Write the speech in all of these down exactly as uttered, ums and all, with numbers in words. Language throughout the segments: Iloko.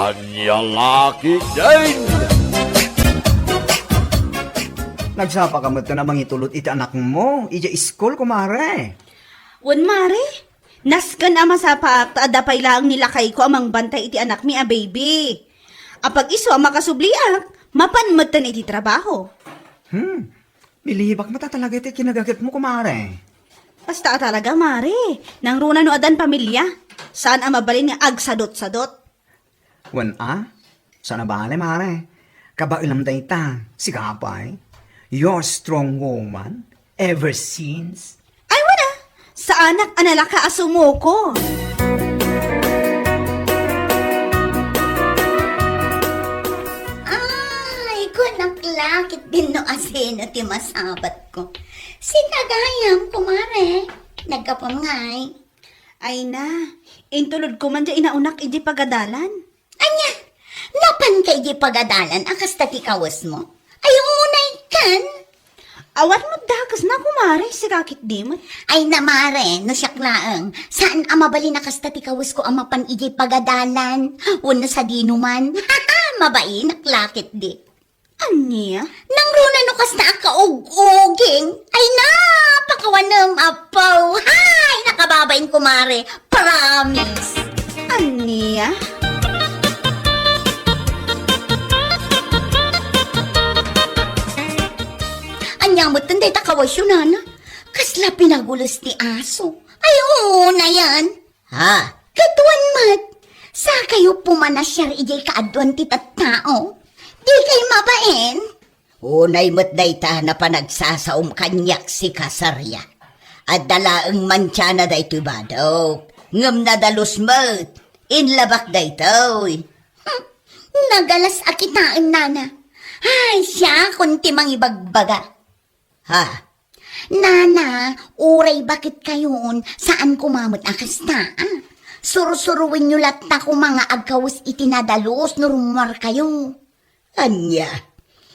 Ania la ketdin? Nagsapa ka met a mangitulod iti anakmo idiay iskul, kumare. Wen, mare, nasken a masapaak ta adda pay laeng ni lakayko a mangbantay iti anakmi a baby. Apag-isu a makasubliak, mapan metten iti trabaho. Hmm, nilihibak met a talaga iti kinagadetmo, kumare. Kasta a talaga, mare. Nangruna no addan pamilia, saan a mabalin nga agsadot-sadot. Wen a? Saan a bale, mare. Kabaelam dayta. Sika pay. You're a strong woman ever since. Ay, wen a. Saanak a nalaka a sumuko. Ay, kunak la ketdin no asino ti masabatko. Sika gayam, kumare. Naggapuam ngay. Ay na, intulodko man diay inaunak idiay pagadalan. Ania, napanka idiay pagadalan a kasta ti kawesmo? Ay, unay kan. Awan met dakesna, kumare, sika ketdi met. Ay na, mare, no siak laeng, saan a mabalin a kasta ti kawesko a mapan idiay pagadalan, wenno sadino man. Mabainak la ketdi. Ania? Nangruna no kasta a kaug-uging. Ay na, pakawanem, apo. Hay, nakababain, kumare. Promise. Ania? Ania metten dayta kawesyo, nana? Kasla pinagules ti aso. Ay, oo, na yan. Ha? Ket wen met, sakayo pumanasiar idiay kaaduan ti tattao. Dikay mabain? Unay met dayta napan agsasaom kaniak, sika Saria. Adda laeng mantiana daytoy badok, ngem nadalus met. Inlabak daytoy. Hmm, nagalas a kitaen, nana. Ay, siakon ti mangibagbaga. Ha? Nana, uray baketkayon, saan koma met a kasta, a? Sursuruenyo latta koma nga agkawes iti nadalus no rummuarkayo. Ania?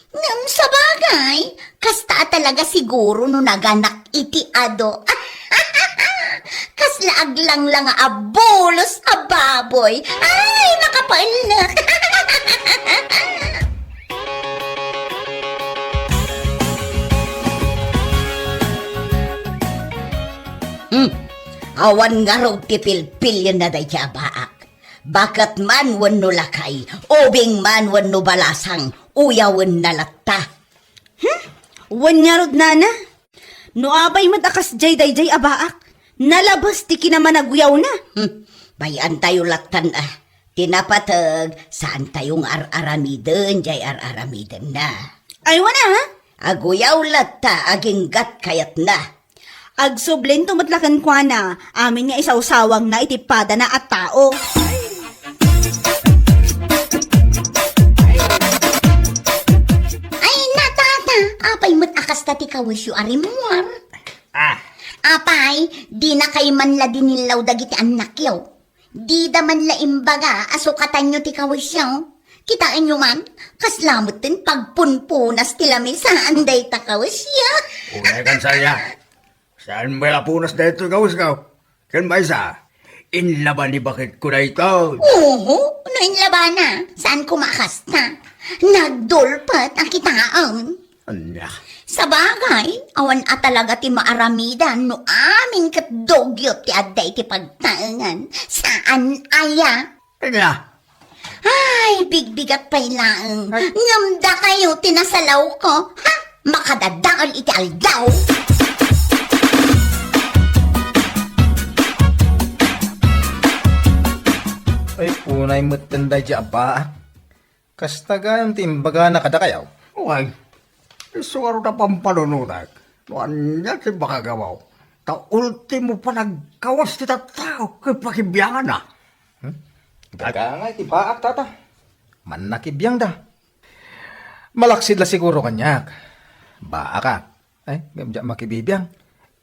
Ngem sabagay, kasta a talaga siguro no naganak iti ado. Kasla aglanglang a bulos a baboy. Ay, nakapaellek. Hmm. Awan ngarud ti pilpilienna daydi a baak. Baket man wenno lakay, ubing man wenno balasang, uyawenna latta. Hmm? Wen ngarud, nana? No apay met a kasdiay daydiay a baak, nalabes ti kinamanaguyawna. Hmm, bay-antayo lattan a. Ti napateg, saantayo nga ar-aramiden diay ar-aramidenna. Ay, wen a? Aguyaw latta aginggat kayatna. Agsublinto met la kenkuana, amin nga isawsawangna iti padana a tao. Ay, na, tata, apay met a kasta ti kawesyo a rimmuar? Ah. Apay, dinakay man la dinillaw dagiti annakyo? Dida man la imbaga a sukatanyo ti kawesyo? Kitaenyo man, kasla metten pagpunpunas ti lamisaan dayta kawesyo. Unay kan saya. Saan met a punas daytoy kawesyo? Ken maysa, inlaba ni baketko daytoy. Oho, no inlabana, saan koma a kasta? Nagdulpet a kitaen. Ania? Sabagay, awan a talaga ti maaramidan no amin ket dugyot ti adda iti pagtaengan. Saan aya? Ania? Ay, bigbigat pay laeng. Ay. Ngem dakayo ti nasalawko. Ha? Makadadael iti aldaw. Ay, unay metten daydi a baak. Kasta gayam ti imbagana kadakayo? Wen, isu ngarud a pampanunotek no ania ti makagawaw, ta ultimo panagkawes ti tattao ket pakibianganna. Hmm? Ibaga ngay ti baak, tata. Mannakibiangda. Malaksid la siguro kaniak. Baaka. Ay, ngem diak makibibiang.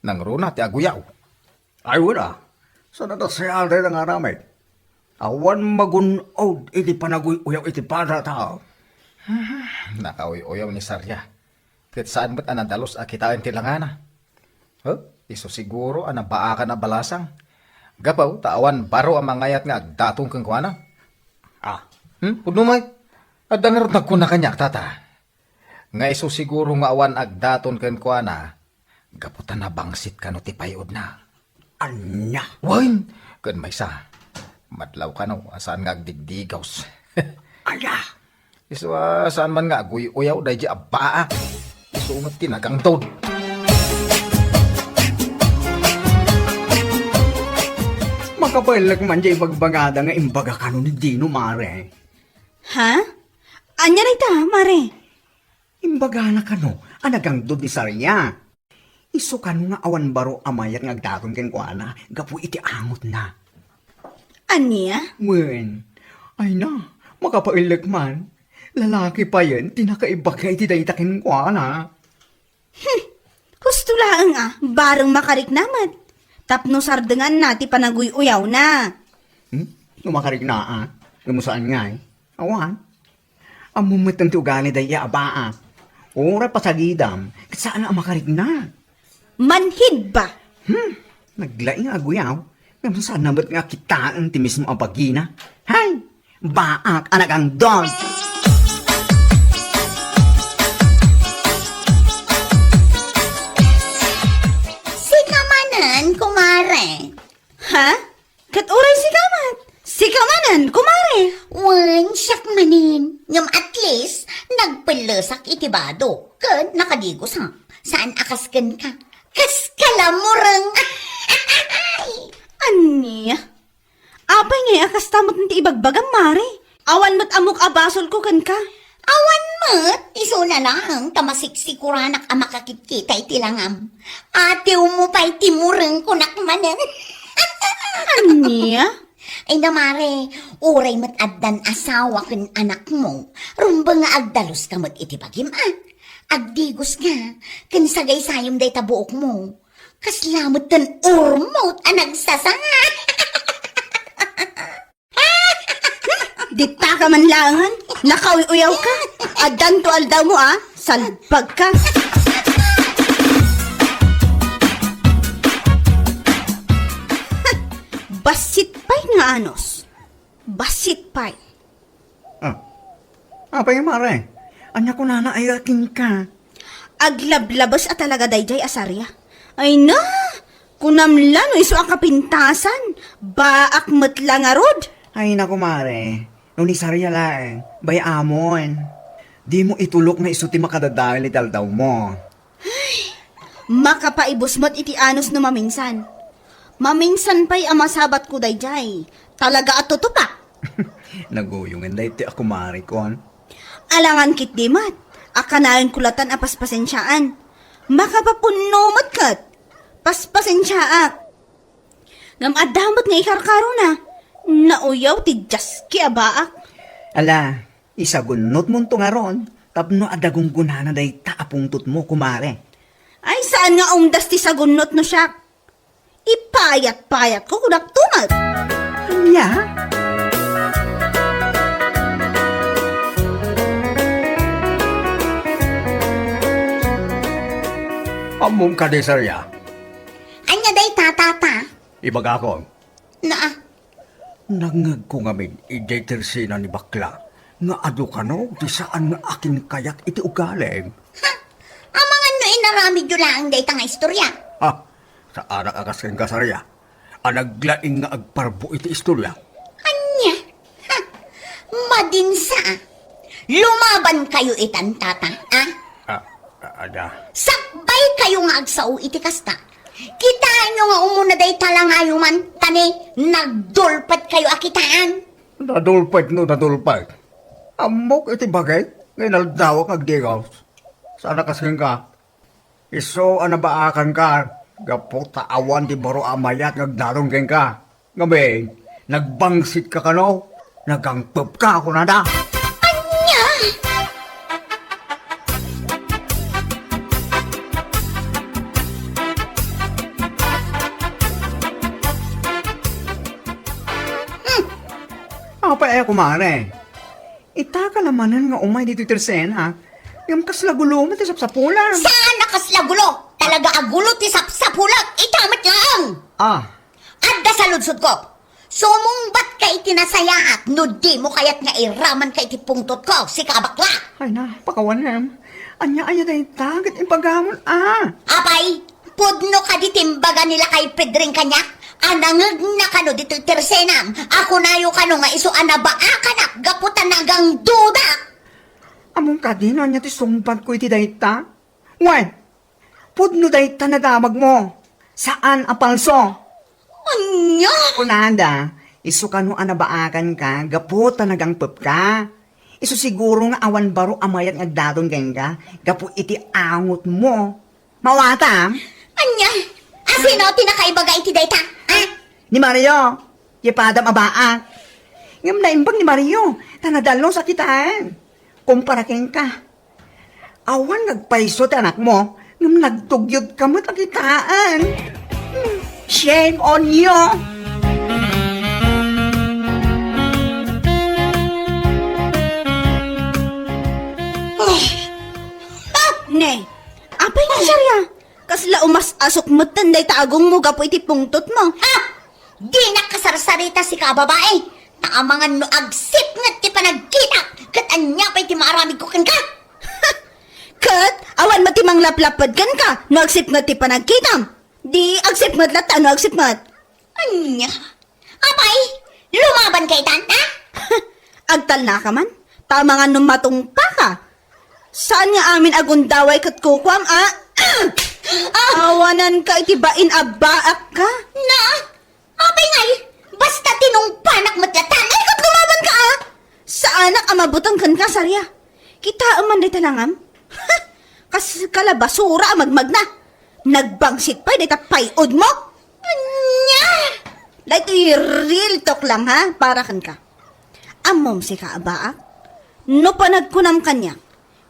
Nangruna ti aguyaw. Ay, wen a. Saan a nasayaat nga aramid? Awan magun-od iti panaguy-uyaw iti pada a tao. Nakauy-uyaw ni Saria. Ket saan met a nadalus a kitaen ti langana. Huh? Isu siguro a nabaakan a balasang. Gapu ta awan baro a mangayat nga agdatong kenkuana. Ah, Hmm? Pudno met? Adda ngarud nagkuna kaniak, tata. Nga isu siguro nga awan agdaton kenkuana, gapu ta nabangsit kano ti pay-odna. Ania? Wen, ken maysa. Madlaw kano, a saan nga agdigdigaws. Ala! Isu a saan man nga aguy-uyaw daydi a baak. Isu met ti nagangdod. Makabaellek man diay ibagbagada nga imbaga kano ni Dino, mare. Ha? Ania dayta, mare? Imbagana kano a nagangdod ni Saria. Isu kano nga awan baro a mayat nga agdaton kenkuana gapu iti angotna. Ania? Wen, ay na, makapaellek man. Lalaki payen ti nakaibaga iti dayta kenkuana. Hmm, husto laeng a, bareng makarikna met. Tapno sardenganna ti panaguy-uyawna. Hmm? No makarikna a, ngem saan ngay? Awan. Ammom met ti ugali dayta a baak. Uray pasagidam, ket saan a makarikna. Manhid ba? Hmm, naglaing a aguyaw. Ngem saan na met nga kitaen ti mismo a bagina. Hay! Baak a nagangdod! Sika manen, kumare. Ha? Ket uray sika met? Sika manen, kumare? Wen, siak manen. Ngem at least, nagpellesak iti bado. Ken nakadigosak. Saan a kas kenka. Kas kalamureng. Ania? Apay ngay a kasta met ti ibagbagam, mare? Awan met ammok a basolko kenka. Awan met, isuna laeng ta masiksikoranak a makakitkita iti langam. Atiwmo pay ti mureng kunak manen. Ania? Ay na, mare, uray met addan asawa ken anakmo, rumbeng nga agdaluska met iti bagim a. Agdigoska, ken sagaysayem dayta buokmo. Kasla met ten urmot a nagsasanga. Ditaka man laengen, nakauy-uyawka. Addanto aldawmo a, salbagka. Bassit pay nga anus. Bassit pay. Ah. Apay, mare? Ania kunana a kenka? Aglablabes a talaga daydiay a Saria. Ay na! Kunam la no isu a kapintasan, baak met la ngarud. Ay, naku, mare. No ni Saria laeng, bay-amon. Dimo itulok nga isu ti makadadael iti aldawmo. Makapaibus met iti anus no maminsan. Maminsan pay a masabatko daydiay. Talaga a tutupak. Naguyongen daytoy a kumarekon. Alangan ketdi met, a kanayon ko latan a paspasensiaan. Makapapunno met ket. Paspasensiaak. Ngem adda met nga ikarkarona. Nauyaw ti diaski a baak. Ala, isagunnotmonto ngarud tapno adda gunggonana dayta a pungtotmo, kumare. Ay, saan nga umdas ti sagunnot no siak? Ipayat-payatko, kunak tumet. Ania? Ammom kadi, Saria? Ania dayta, tata? Ibagakon. Naa. Nangngegko ngamin idiay tersena ni bakla nga adu kano ti saan nga akinkayat iti ugalim. Ha? Amangan no inaramidyo laeng dayta nga istorya? Ha? Saanak a kas kenka, Saria, a naglaing nga agparbo iti istorya. Ania? Ha? Madinsa a. Lumabankayo itan, tata, a? Ah, ah, ada. Sakbaykayo nga agsao iti kasta. Kitaenyo nga umuna dayta langayo man, ta ni nagdulpetkayo a kitaan. Nadulpet no nadulpet. Ammok iti bagik nga inaldawak nga agdigaws. Saan a kas kenka. Isu a nabaakanka, gapu ta awan ti baro a mayat nga agdaton kenka. Ngamin, nagbangsitka kano, nagangpepka kunada. Ania? Hmm. Apay aya, kumare? Itaka la manen nga umay ditoy tersena, ngem kasla gulo met ti sapsapulam. Saan a kasla gulo? Talaga a gulo ti sapsapulak. Ita met laeng. Ah. Adda saludsodko. Sumungbat ka iti nasayaat no dimo kayat nga iraman ka iti pungtot ko, sika a bakla. Ay na, pakawanem. Ania aya dayta ket ibagamon a? Apay, pudno kadi ti imbaga ni lakay Pedring kaniak a nangegna kano ditoy tersenam a kunayo kano nga isu a nabaakanak gapu ta nagangduda. Ammom kadi no ania ti sungbatko iti dayta? Wen, pudno dayta nadamagmo. Saan a palso. Ania? Kunada, isu kano a nabaakanka gapu ta nagangpepka. Isu siguro nga awan baro a mayat nga agdaton kenka gapu iti angotmo. Mawatam? Ania? A sino ti nakaibaga iti dayta? Ha? Ni Mario, ti padam a baak. Ngem naimbag ni Mario, ta nadalus a kitaen. Kumpara kenka. Awan nagpayso ti anakmo, ngem nagtugyod ka met a kitaen. Hmm, shame on you! Ah! Ah! Ne, apay nga, Sharia? Kasla umas-asok metten dayta agongmo gapu iti pungtotmo. Ah! Dinak kasarsarita, sika a babai. Ta amangan no agsipnget ti panagkitak, ket ania pay ti maaramidko kenka? Ket awan met ti manglaplapped kenka no agsipnget ti panagkitam. Di agsipnget latta no agsipnget. Ania? Apay, lumaban ka itan, ha? Agtalnaka man, ta amangan no matungpaka. Saan nga amin a gundaway ket kukuam, a? Ah! Awananka iti bain a baakka. Na? Apay ngay, basta tinungpanak met latta, ay, ket lumabanka, a? Saanak a mabuteng kenka, Sharia. Kitaem man dayta langam. Kaskala basura a magmagna. Nagbangsit pay dayta pay-odmo. Ania? Daytoy real talk lang, ha, para kenka. Ammom, sika a baak, no panagkunam kaniak,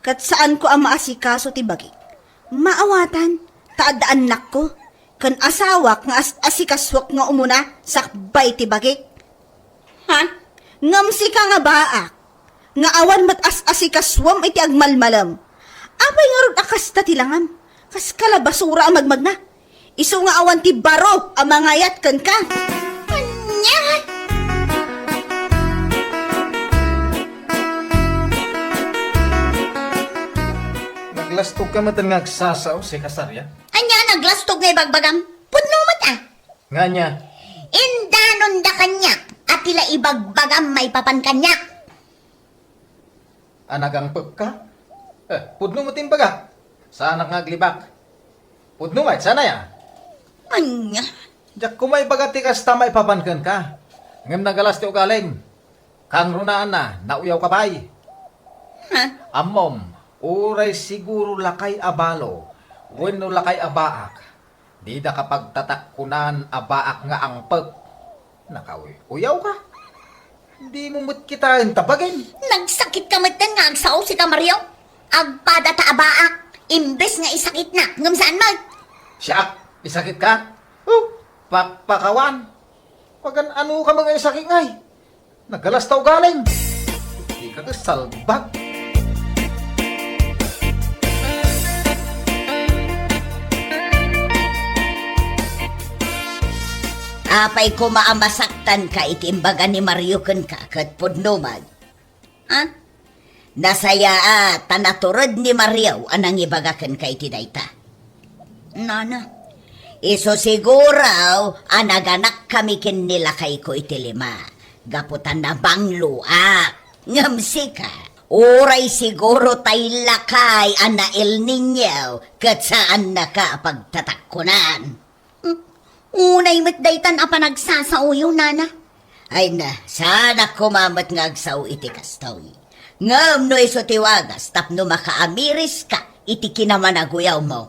ket saanko a maasikaso ti bagik, maawatan, ta adda annakko ken asawak nga as-asikasuak nga umuna sakbay ti bagik. Ha? Ngem sika nga baak, nga awan met as-asikasuem iti agmalmalem. Apay ngarud a kasta ti langam? Kaskala basura a magmagna. Isu nga awan ti baro a mangayat kenka. Ania? Naglastog ka met nga agsasao, sika Sharia? Ania naglastog nga ibagbagam? Pudno met, a. Ngania? Indanonda kaniak a ti la ibagbagam maipapan kaniak. A nagangpepka? Eh, pudno met ti imbagak. Saanak nga aglibak. Pudno met, saan aya? Ania? Diak koma ibaga ti kasta maipapan kenka. Ngem nagalas ti ugalim. Kangrunaanna, nauyawka pay. Ha? Ammom, uray siguro lakay a balo, wenno lakay a baak. Dida ka pagtatakkunan a baak nga angpek. Nakauy-uyawka. Dimo met kitaen ta bagim. Nagsakitka metten nga agsao, sika Mario. Agpadata a baak, imbes nga isakitnak, ngem saan met. Siak, isakitka? Oh, pakpakawan. Pagan-anoka met nga isakit ngay? Nagalas ta ugalim. Dika ket salbag. Apay koma a masaktanka iti imbaga ni Mario kenka ket pudno met. Ha? Nasayaat ta natured ni Mario a nangibaga kenka iti dayta. Nana, isu siguro a naganakkami ken ni lakayko iti lima, gapu ta nabangloak. Ngem sika, uray siguro tay lakay a na-El Niño ket saannaka a pagtatakkunan. Hmm, unay met daytan a panagsasaoyo, nana. Ay na, saanak koma met nga agsao iti kastoy. Ngem no isu ti wagas tapno makaamiriska iti kinamanaguyawmo,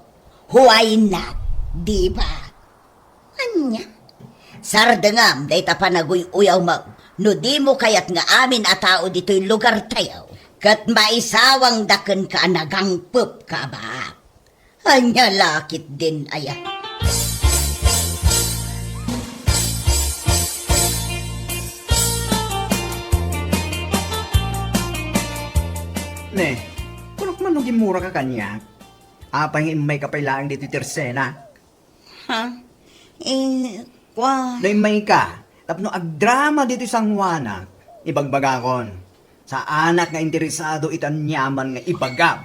why not? Di ba? Ania? Sardengam dayta panaguy-uyawmo no dimo kayat nga amin a tao ditoy lugartayo ket maisawangda kenka a nagangpepka a baak. Ania la ketdin aya? Ne, kunok man no gimmuraka kaniak. Apay nga immayka pay laeng ditoy tersenak? Ha? Eh, kua- No immayka, Tapno agdrama ditoy sangoanak, ibagbagakon, saanak nga interesado iti aniaman nga ibagam.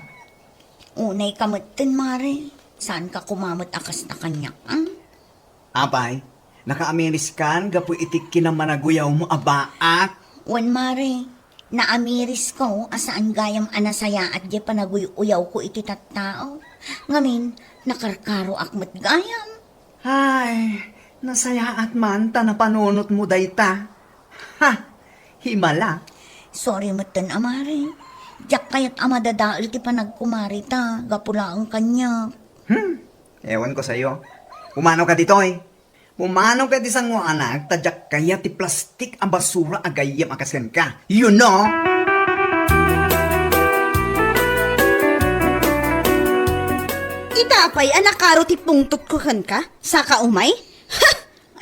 Unay ka metten, Mare. Saan ka kumamet a kasta kaniak, ah? Apay, nakaamiriskan gapu iti kinamanaguyawmo a baak? Wen, Mare. Naamirisko a saan gayam a nasayaat diay panaguy-uyawko iti tattao. Ngamin, nakarkaroak met gayam. Ay, nasayaat man ta napanunotmo dayta. Ha! Himala. Sorry metten a, Mare. Diak kayat a madadael ti panagkumarita gapu laeng kaniak. Hmm, ewan ko sayo. Pumano ka ditoy? Pumano ka ti sangoanak ta diak kayat ti plastik a basura a gayyem a kas kenka. You know? Ita pay a nakaro ti pungtotko kenka, saka umay? Ha!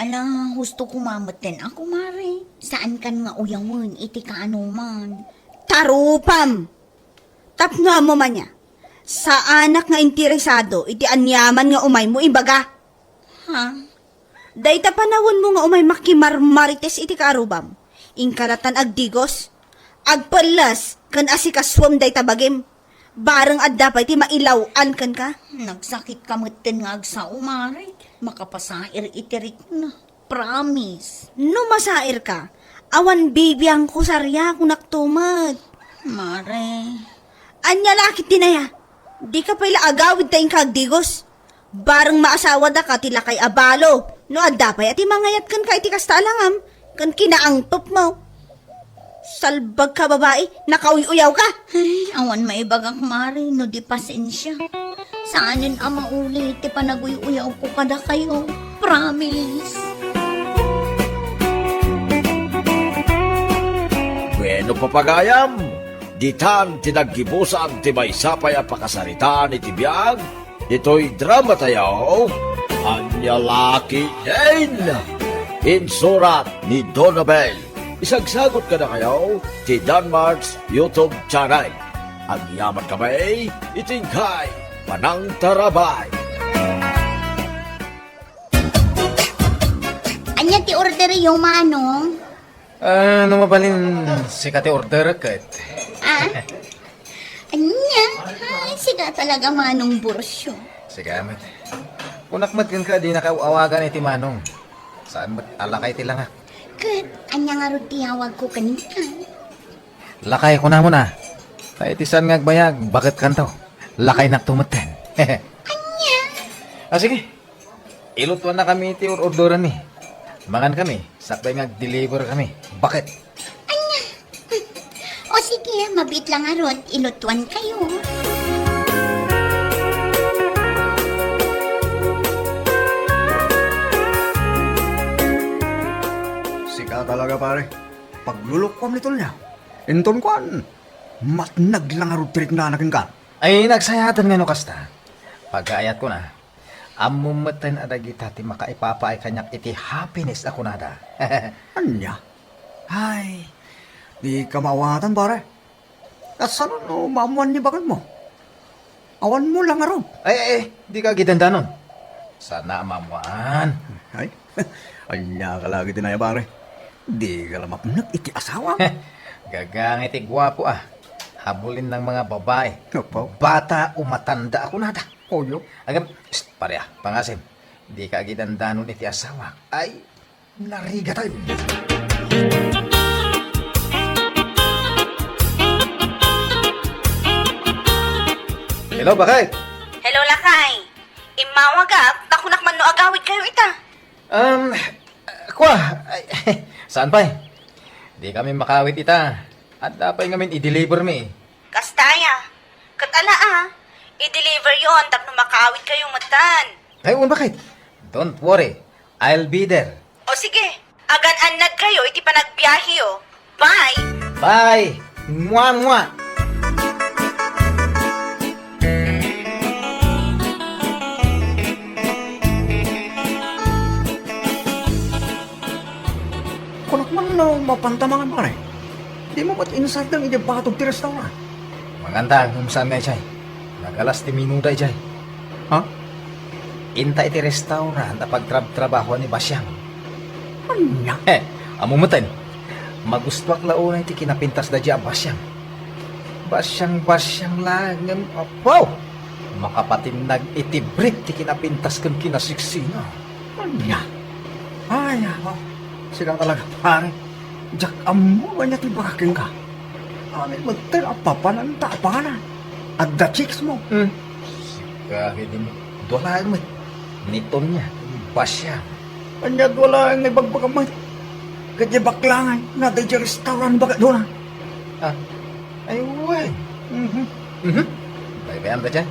Ala, husto koma metten a, Mare. Saankan nga uyawen iti kaanoman. Tarupam! Tapno ammo man aya, saanak nga interesado iti aniaman nga umaymo ibaga. Ha? Dayta panawenmo nga umay makimarmarites iti kaarrubam, inka latan agdigos, agpelles, ken asikasuem dayta bagim. Bareng adda pay ti mailaw-an kenka. Nagsakitka metten nga agsao, Mare. Makapasair iti rikna. Promise. No masairka, awan bibiangko sariakonakto met. Mare. Ania la ket ti aya? Dika pay la agawid ta inka agdigos. Bareng maasawadaka ti lakay a balo. No adda pay a ti mangayat kenka iti kasta a langam, ken kinaangpepmo. Salbagka, babai, nakauy-uyawka. Ay, awan maibagak, Mare, no di pasensia. Saanen a maulit ti panaguy-uyawko kadakayo. Promise. Bueno, papagayam, ditan ti naggibusan ti maysa pay a pakasaritaan iti biag ditoy dramatayo, Ania la ketdin? Insurat ni Donabel. Isagsagut kadakayo ti Danmark's YouTube channel. Agyaman kami iti inkay panangtarabay. Ania ti orderyo, Manong? Ah, no mabalin, sika ti order ket. Ah? Ania? Ay, sika talaga, Manong Burcio. Sika met. Kunak met kenka, dinaka aw-awagan iti Manong. Saan met a lakay ti langak. Ket ania ngarud ti awagko kenka? Lakay, kunamon a. Ta iti saan nga agbayag, baketkanto. Lakaynakto metten. Ania? Ah, sige. Ilutuannakami iti or-orderanmi. Mangankami, sakbay nga agdeliverkami. Baket. Ania? O sige, mabiit la ngarud, ilutuankayo. Sika talaga, pare. Paglulukoam ni Tulnia. Inton kuan, matnag la ngarud ti riknana kenka. Ay, nagsayaaten nga no kasta. Pagayatko na, ammom metten a dagita ti makaipapaay kaniak iti happiness a kunada. Ania? Ay, dika maawatan, pare. Kasano no maammoan ni baketmo? Awanmo la ngarud. Ay, ay, ay, dika agidandanon. Saan a maammoan. Ay, ania ka la ket ti aya, pare? Dika la mapnek iti asawam. Gagang iti guapo, ah. Habulin ng mga babae. Apo. Bata o matanda a kunada. Oyo. Agam, psst, pare, ah, pangasim. Dika agidandanon iti asawak. Ay, narigatan. Hello, baket. Hello, lakay. Immawagak, ta kunak man no agawidkayo ita. Um, kua, ay, saan pay? Dikami makawid ita. Adda pay ngamin i-delivermi. Kasta aya. Ket ala, ah. I-deliveryon tapno makawidkayo metten. Ay, wen, baket. Don't worry. I'll be there. O sige, agan-annadkayo iti panagbiaheyo. Bye! Bye! Mua, mua! Kunak man no mapanta mangan, pare. Dimo met insardeng idiay batog ti restaurant. Manganta, ngem saan nga idiay. Nagalas ti menuda idiay. Ha? Inta iti restaurant a pagtrabtrabahoan ni Basiang. Ania? Eh, ammom metten. Magustuak la unay ti kinapintas daydiay a basiang. Basiang-basiang laeng ngem, apo! Makapatinnag iti brief ti kinapintas ken kinasiksina. Ania? Ay, apo. Sika talaga, pare. Diak ammo ania ti ibagak kenka. Amin metten a papanan ta a panganan. Adda chicks mo. Hmm. Sika, kidin. Dua laeng met. Ni Tonia, basiang. Ania dua laeng nga ibagbagam met? Ket diay bakla nga, nga daydiay restaurant baket dua. Ah, ay, wen. Mhm. Mhm. Baybay-am daydiay.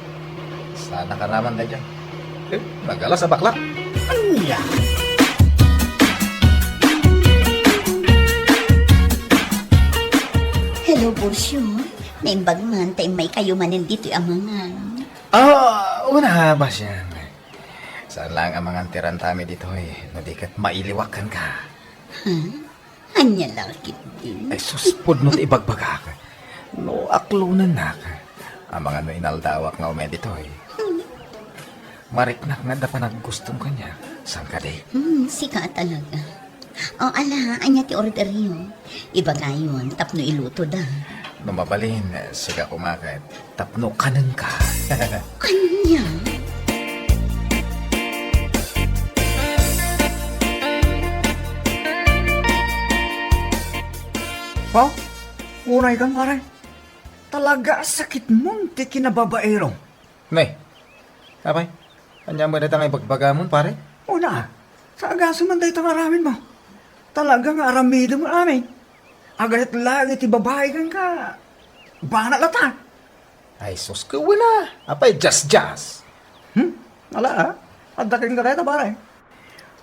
Saan a karaman daydiay? Eh, nagalas a bakla. Ania? Hello, Borcio. Naimbag man ta immaykayo manen ditoy a mangan. Ah, una, basiang. Saan laeng a mangan ti rantami ditoy, no di ket mailiwak kenka. Ha? Ania la ketdin? Ay, sus, pudno ti ibagbagak. No aklonennak, amangan no inaldawak nga umay ditoy. Mariknak nga adda panaggustom kaniak. Saan kadi? Hmm, sika talaga. O, ala, ania ti orderyo? Ibagayon tapno ilutoda. No mabalin, sika koma ket tapno kanenka. Ania? Wow, unay kan, pare. Talaga a sakitmon ti kinababaero. Ne, apay, ania met dayta nga ibagbagamon, pare? Una, saagasem man dayta nga aramidmo. Talaga nga aramidem amin. Agayat laeng iti babai kenka. Bana latta. Ay, sus, kuwena. Apay, jas-jas. Hmm? Ala, ah? Adda kenka dayta, pare.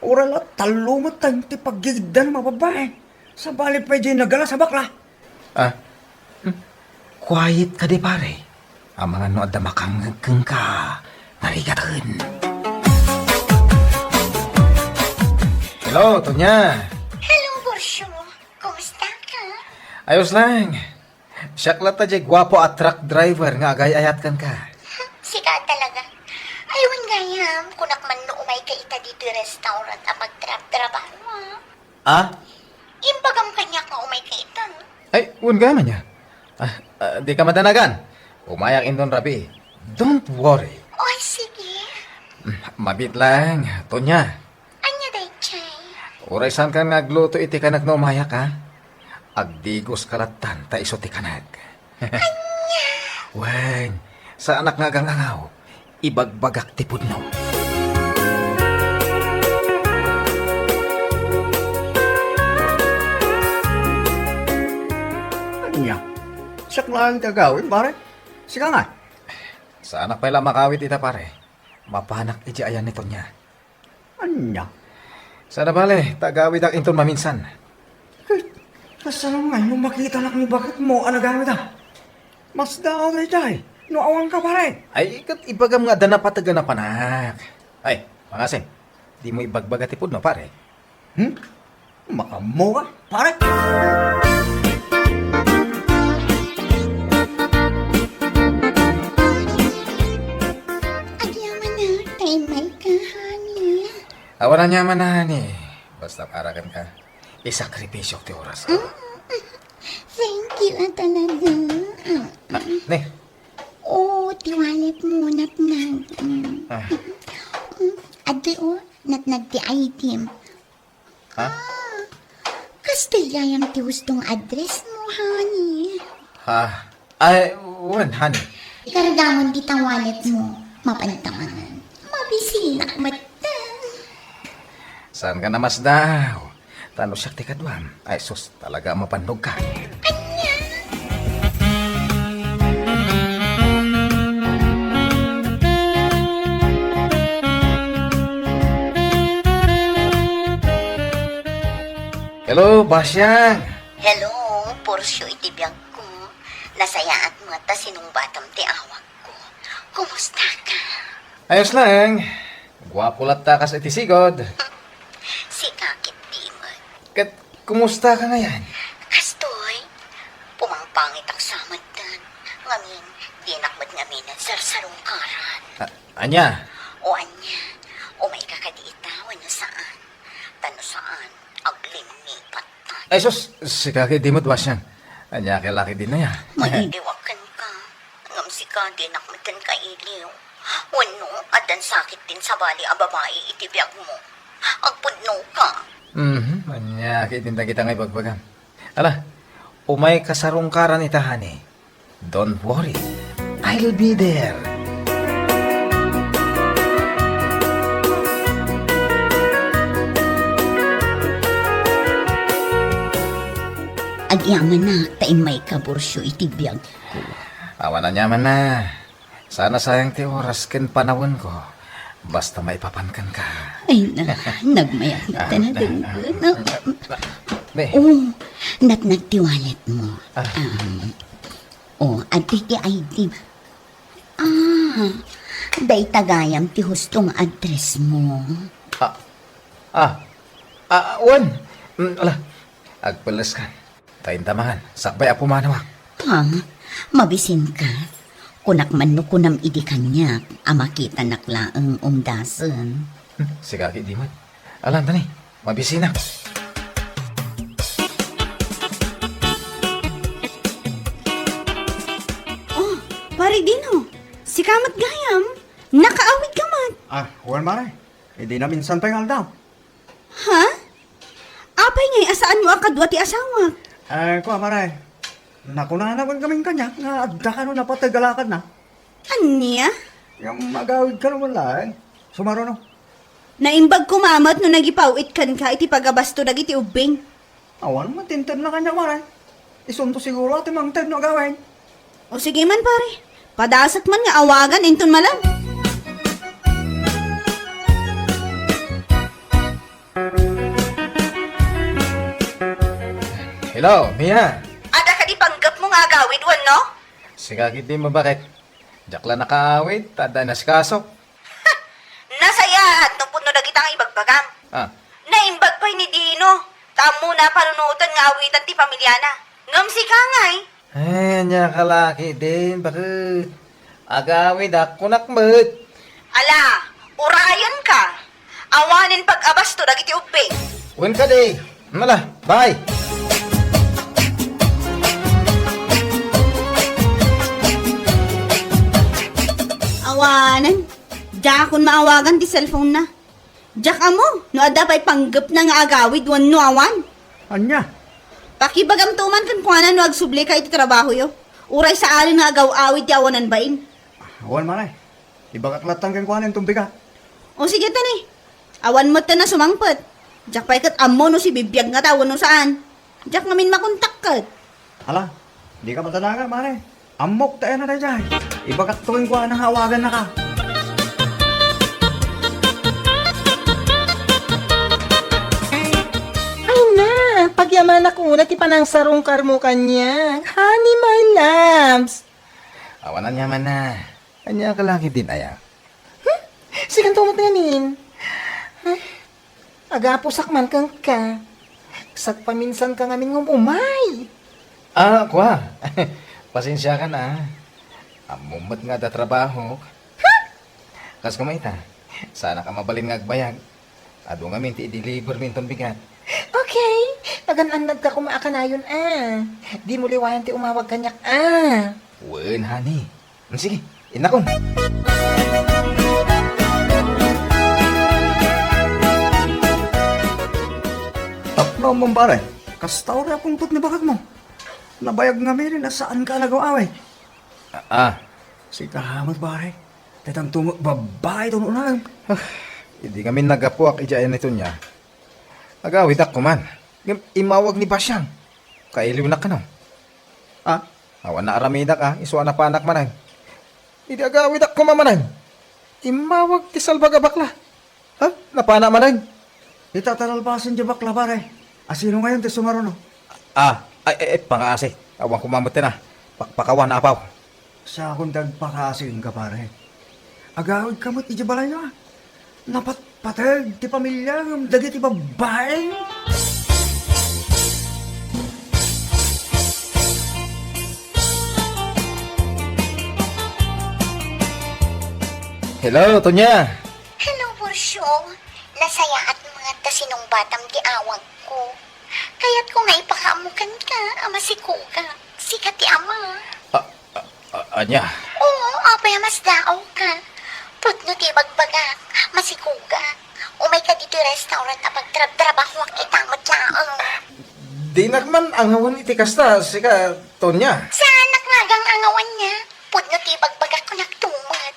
Uray la tallo met ti paggigdan a babai. Sabali pay diay nagalas a bakla. Ah. Hmm. Quiet kadi, pare. Amangan no adda makangngeg kenka, narigaten. Hello, Tonia. Hello, Borcio. Kumusta ka? Ayos lang. Siak latta diay guapo a truck driver nga agay-ayat kenka. Sika talaga. Ay, wen gayam, kunak man no umayka ita ditoy restaurant a pagtrabtrabaho, ah. Ah? Imbagam kaniak nga umayka ita. Ay, wen gayam ania. Ah, ah, dika madanagan. Umayak inton rabii. Don't worry. Oy, sige. Mm, mabiit lang, Tonia. Ania daydiay? Uray saankan nga agluto iti kanek no umayak, ha? Agdigoska lattan ta isu ti kanek. Ania? Wen, saanak nga agang-angaw. Ibagbagak ti pudno. Ania? Siak laeng ti agawid, pare? Sika nga? Saanak pay la makawid ita, pare. Mapanak idiay ayan ni Tonia. Ania? Saan a bale, ta agawidak inton maminsan. Ket, kasano ngay no makitanak ni baketmo a nagawid, a? Masdaaw daydiay, no awanka, pare. Ay, ket ibagam nga adda napateg a napanak. Ay, pangasim, dimo ibagbaga ti pudno, pare. Hmm? Maammoka, pare? Agyamanak, tay may ka, honey. Awan aniaman, honey. Basta para kenka, isakripisyok ti orasko. Mm, thank you, ah, talaga. Ah, ne. Oh, ti wallet mo, natnag. Mm. Ah. Mm, adi, oh, natnag ti item. Ha? Ah, kasta gayam ti husto nga address mo, honey. Ha? Ay, wen, honey. Ikargamon dita wallet mo. Mapantaman. Mabisinak met. Saanka a masdaaw? Ta no siak ti kaduam. Ay, sus, talaga a mapannogka. Ania? Hello, Basiang. Hello, Porcio iti biagko. Nasayaat met ta sinungbatam ti awagko. Kumusta ka? Ayos lang. Guapo latta kas iti sigud. Sika ketdi met. Ket kumusta ka ngayan? Kastoy, pumangpangitak sa metten. Ngamin, dinak met ngamin sarsarungkaran. A-, ania? O ania, umayka kadi ita wenno saan? Ta no saan, Aglimmipat tayo. Ay, sus, sika ket di met, Basyang. Ania ket la ket di aya? Mailiwak kenka. Ngem sika, dinak metten kailiw. Wenno, addan sakit din sabali a babai iti biagmo. Agpudnoka. Mhm, ania ket dagita nga ibagbagam? Ala, umayka sarungkaran ita, honey. Don't worry. I'll be there. Agyamanak ta immayka, Burcio, iti biagko. Awan aniamanna. Saan a sayang ti oras ken panawenko. Basta maipapan kenka. Ay, na, nagmayat na talaga. Be. Oh, natnag ti walletmo. Ah. Um, Oh, adtoy ti I D. Ah, dayta gayam ti husto nga addressmo. Ah, ah, ah, wen. Mm, ala, agpelleska. Ta inta mangan, sakbay a pumanawak. Ha? Mabisinka? Kunak man no kunam idi kaniak a makitanak laeng umdasen. Hmm, sika ket di met. Ala, ania, mabisinak. Oh, Pare Dino, sika met gayam, nakaawidka met. Ah, wen, Mare. Idi naminsan pay nga aldaw. Ha? Apay ngay a saanmo a kadua ti asawak? Eh, kua, Mare. Nakunana met ngamin kaniak nga adda kano napateg a lakadna. Ania? Ngem agawid kano met laeng. Sumaruno. Naimbag koma met no nagipaw-it kenka iti pagabasto dagiti ubbing. Awan met intedna kaniak, Mare. Isunto siguro a ti mangted no agawid. O sige man, pare. Padasek man nga awagan inton malem. Hello, Mia. Adda kadi panggepmo nga agawid wenno? Sika ket di mabaket. Diak la nakaawid, ta adda inasikaso. Nasayaat no pudno dagita nga ibagbagam. Ah. Naimbag pay ni Dino, ta ammona a panunoten nga awitan ti pamilyana. Ngem sika ngay? Eh, ania ka la ketdin, baket. Agawidak, kunak met. Ala, urayenka. Awanen pag-abasto dagiti ubbing. Wen kadi. Ala, bye. Awanen. Diakon maawagan ti cellphone-na. Diak ammo no adda pay panggepna nga agawid wenno awan. Ania? Pakibagamto man kenkuana no agsublika iti trabahoyo. Uray saanen nga agaw-awid ti awanan bain. Awan, Mare. Ibagak latta kenkuana inton bigat. O sige, tani. Awan met ta sumangpet. Diak pay ket ammo no sibibiag ngata wenno saan. Diak ngamin makontak ket. Hala, dika matanagan, Mare. Ammok ta ania daydiay. Ibagakto kenkuana nga awagannaka. Ay na, pagyamanak una ti panangsarungkarmo kaniak. Honey, my loves. Awan aniamanna. Ania ka la ketdin aya? Hmm? Sikanto met ngamin. Ay, agapusak man kenka. Sagpaminsanka ngamin nga um-umay. Ah, kua. Pasensiakan, ah. Ammom met nga adda trabahok. Hmm? Kas koma ita, saanak a mabalin nga agbayag. Adu ngamin ti i-deliver mi inton bigat. Okay. Pagan-annadka koma a kanayon, ah. Dimo liwayan ti umawag kaniak, ah. Wen, honey. Sige, innakon. Tapno, pare. Kasta uray a pungtot ni baketmo. Nabayag ngamin a saanka a nagaw-awid. Ah, ah. Sika met, pare. Daytanto met babbai ti un-unaem. Ah, idi ngamin naggapuak idiay Anitonia, agawidak koman. Ngem immawag ni Basyang. Kailiwnak kano? Ah, awan naaramidak, ah, isu a napanak manen. Idi agawidak koma manen, immawag ti salbag a bakla. Ha? Napana manen? Ita ta nalpasen diay bakla, pare. Asino ngayon ti sumaruno? Ah, ay, ay, ay, pangaasi. Awan koma met na. Pakpakawan, apaw. Siakon ti agpakaasi kenka, pare. Agawidka met idiay balayyo, a. Napatpateg ti pamiliam dagiti babbai. Hello, Tonya. Hello, Burcio. Nasayaat nga sinungbatam ti awag. Kayatko nga ipakaammo kenka a masikogak. Sika ti ama. A, a, a, ania? Oo, apay a masdaawka? Pudno ti ibagbagak, masikogak. Umayka ditoy restaurant a pagtrabtrabahoak ita met laeng. Dinak man angawen iti kasta, sika, Tonya. Saanak nga agang-angawan nia. Pudno ti ibagbagak kunakto met.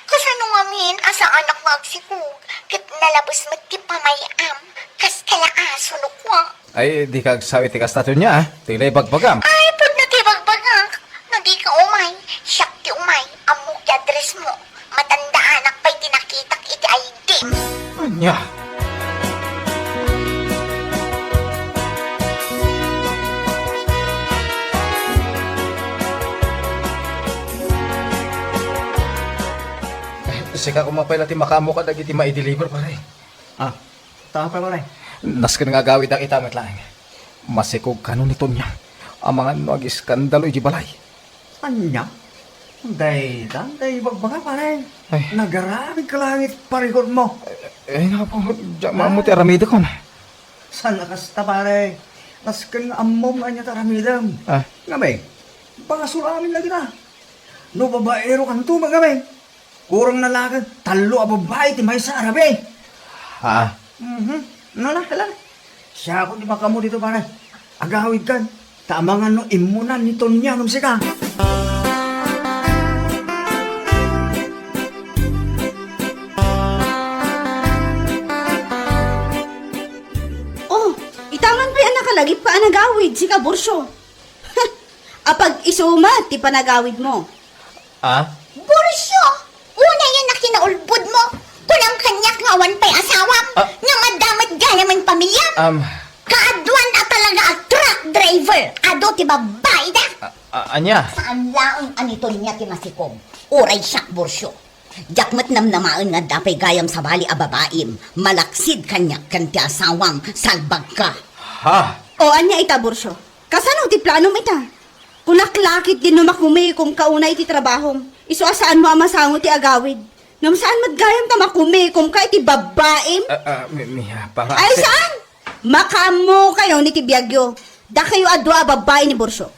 Kasano ngamin a saanak nga agsikog, ket nalabes met ti pamay-am, kas kala aso no kua. Ay, dika agsaw iti kasta, Tonya, a. Dika ibagbagam. Ay, pudno ti ibagbagak. No dika umay, siak ti umay, ammok ti addressmo. Matandaanak pay ti nakitak iti I D. Ania? Sika koma pay la ti makaammo kadagiti mai-deliver, pare. Ah, tama pay, pare. Nasken nga agawidak ita met laeng. Masikog kano ni Tonya. Amangan no agiskandalo iti balay. Ania? Dayta, dayta ibagbaga, pare. Ay. Nagarabi ka langit, parikot mo. Eh, nga po, diak maammo ti aramidekon. Saan a kasta, pare? Nasken nga ammom nga ania ti aramidem. Ah. Ngamin, basol amin lagi na. No babaero kanto, ngamin. Kurang na laeng tallo a babbai ti maysa a rabii. Ha? Mhm. No na, hala. Siakon ti makaammo dito, pare. Agawidkan. Ta amangan no immunan ni Tonya ngem sika. Oh, ita man pay a nakalagipka a nagawid, sika, Borcio. Apag isu met ti panagawidmo. Ah? Borcio! Unayen a kinaulbodmo! Kunam kaniak nga awan pay asawam, ah, ngem adda met gayam a pamiliam! Um, kaaduan a talaga a truck driver! Adu ti babbai da! Ah, ah, ania? Saan laeng a ni Tonya ti masikog. Uray siak, Borcio. Diak met namnamaen nga adda pay gayam sabali a babaim, malaksid kaniak ken ti asawam, salbagka. Ha? O, ania ita, Borcio? Kasano ti planom ita? Kunak la ketdi no makumikomka unay iti trabahom. Isu a saanmo a masango ti agawid. Ngem saan met gayam ta makumikomka iti babbaim? Ah, ah, mi-, mi-, pangasi- Ay, saan? Makaammokayon iti biagyo. Dakayo a dua a babbai ni Borcio.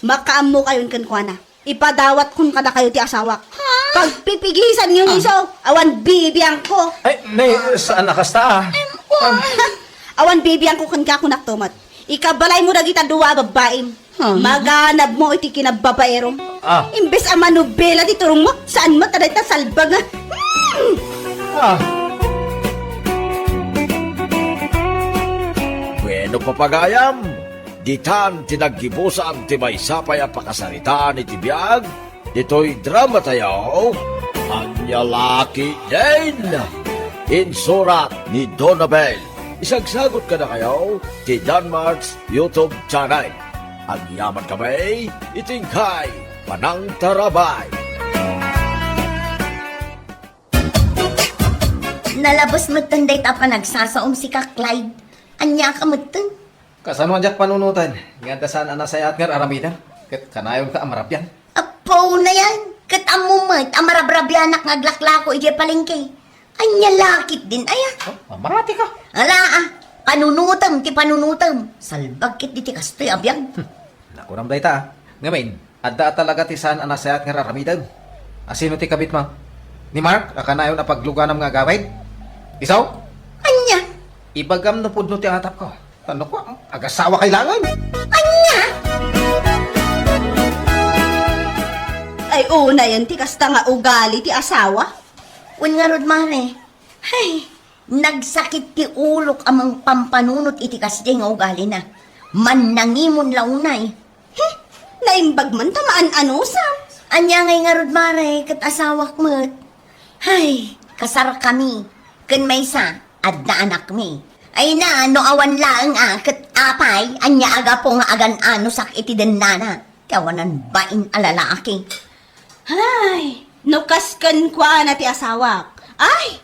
Makaammokayon kenkuana. Ipadawatkon kadakayo ti asawak. Ha? Pagpipigisanyo ni isu, awan bibiangko. Ay, nay, saan a kasta, ah? Awan bibiangko kenka, kunak to met. Ikabalaymo dagita dua a babbaim. Ha? Maganabmo iti kinababaerom. Ah. Imbes a manobela ti turongmo, saan met a dayta salbag nga. Hmm! Ah. Bueno, papagayam, ditan ti naggibusan ti maysa pay a pakasaritaan iti biag ditoy dramatayo, Ania La Ketdin. Insurat ni Donabel. Isagsagut kadakayo ti Danmark's YouTube channel. Agyamankami iti inkay panangtarabay. Nalabes metten dayta a panagsasaom, sika, Clyde. Aniaka metten? Kasano a diak panunoten nga adda saan a nasayaat nga ar-aramiden ket kanayonka a marabian? Apo, unayen, ket ammom met a marabrabianak nga aglaklako idiay palengke. Ania la ketdin aya? Oh, mamaratika. Ala, ah, panunotem ti panunotem. Salbag ketdi ti kastoy a biag. Hmm. Nakunam dayta, ah. Ngamin, adda a talaga ti saan a nasayaat nga ar-aramidem. A sino ti kabitmo? Ni Mark a kanayon a pagluganam nga agawid? Isu? Ania? Ibagam no pudno ti atapko. Tano ko, agasawakay laeng. Ania? Ay, unayen ti kasta nga ugali ti asawa. Wen ngarud, mare. Hay, nagsakit ti ulok a mangpampanunot iti kasdiay nga ugalina. Mannangimon la unay. Hmm, naimbag man ta maan-anusam. Ania ngay ngarud, mare, ket asawak met. Hay, kasarkami. Ken maysa, adda anakmi. Ay na, no awan laeng a, ket apay, ania a gapu nga agan-anusak iti dennana? Ti awanan bain a lalaki. Ay, no kas kenkuana ti asawak. Ay,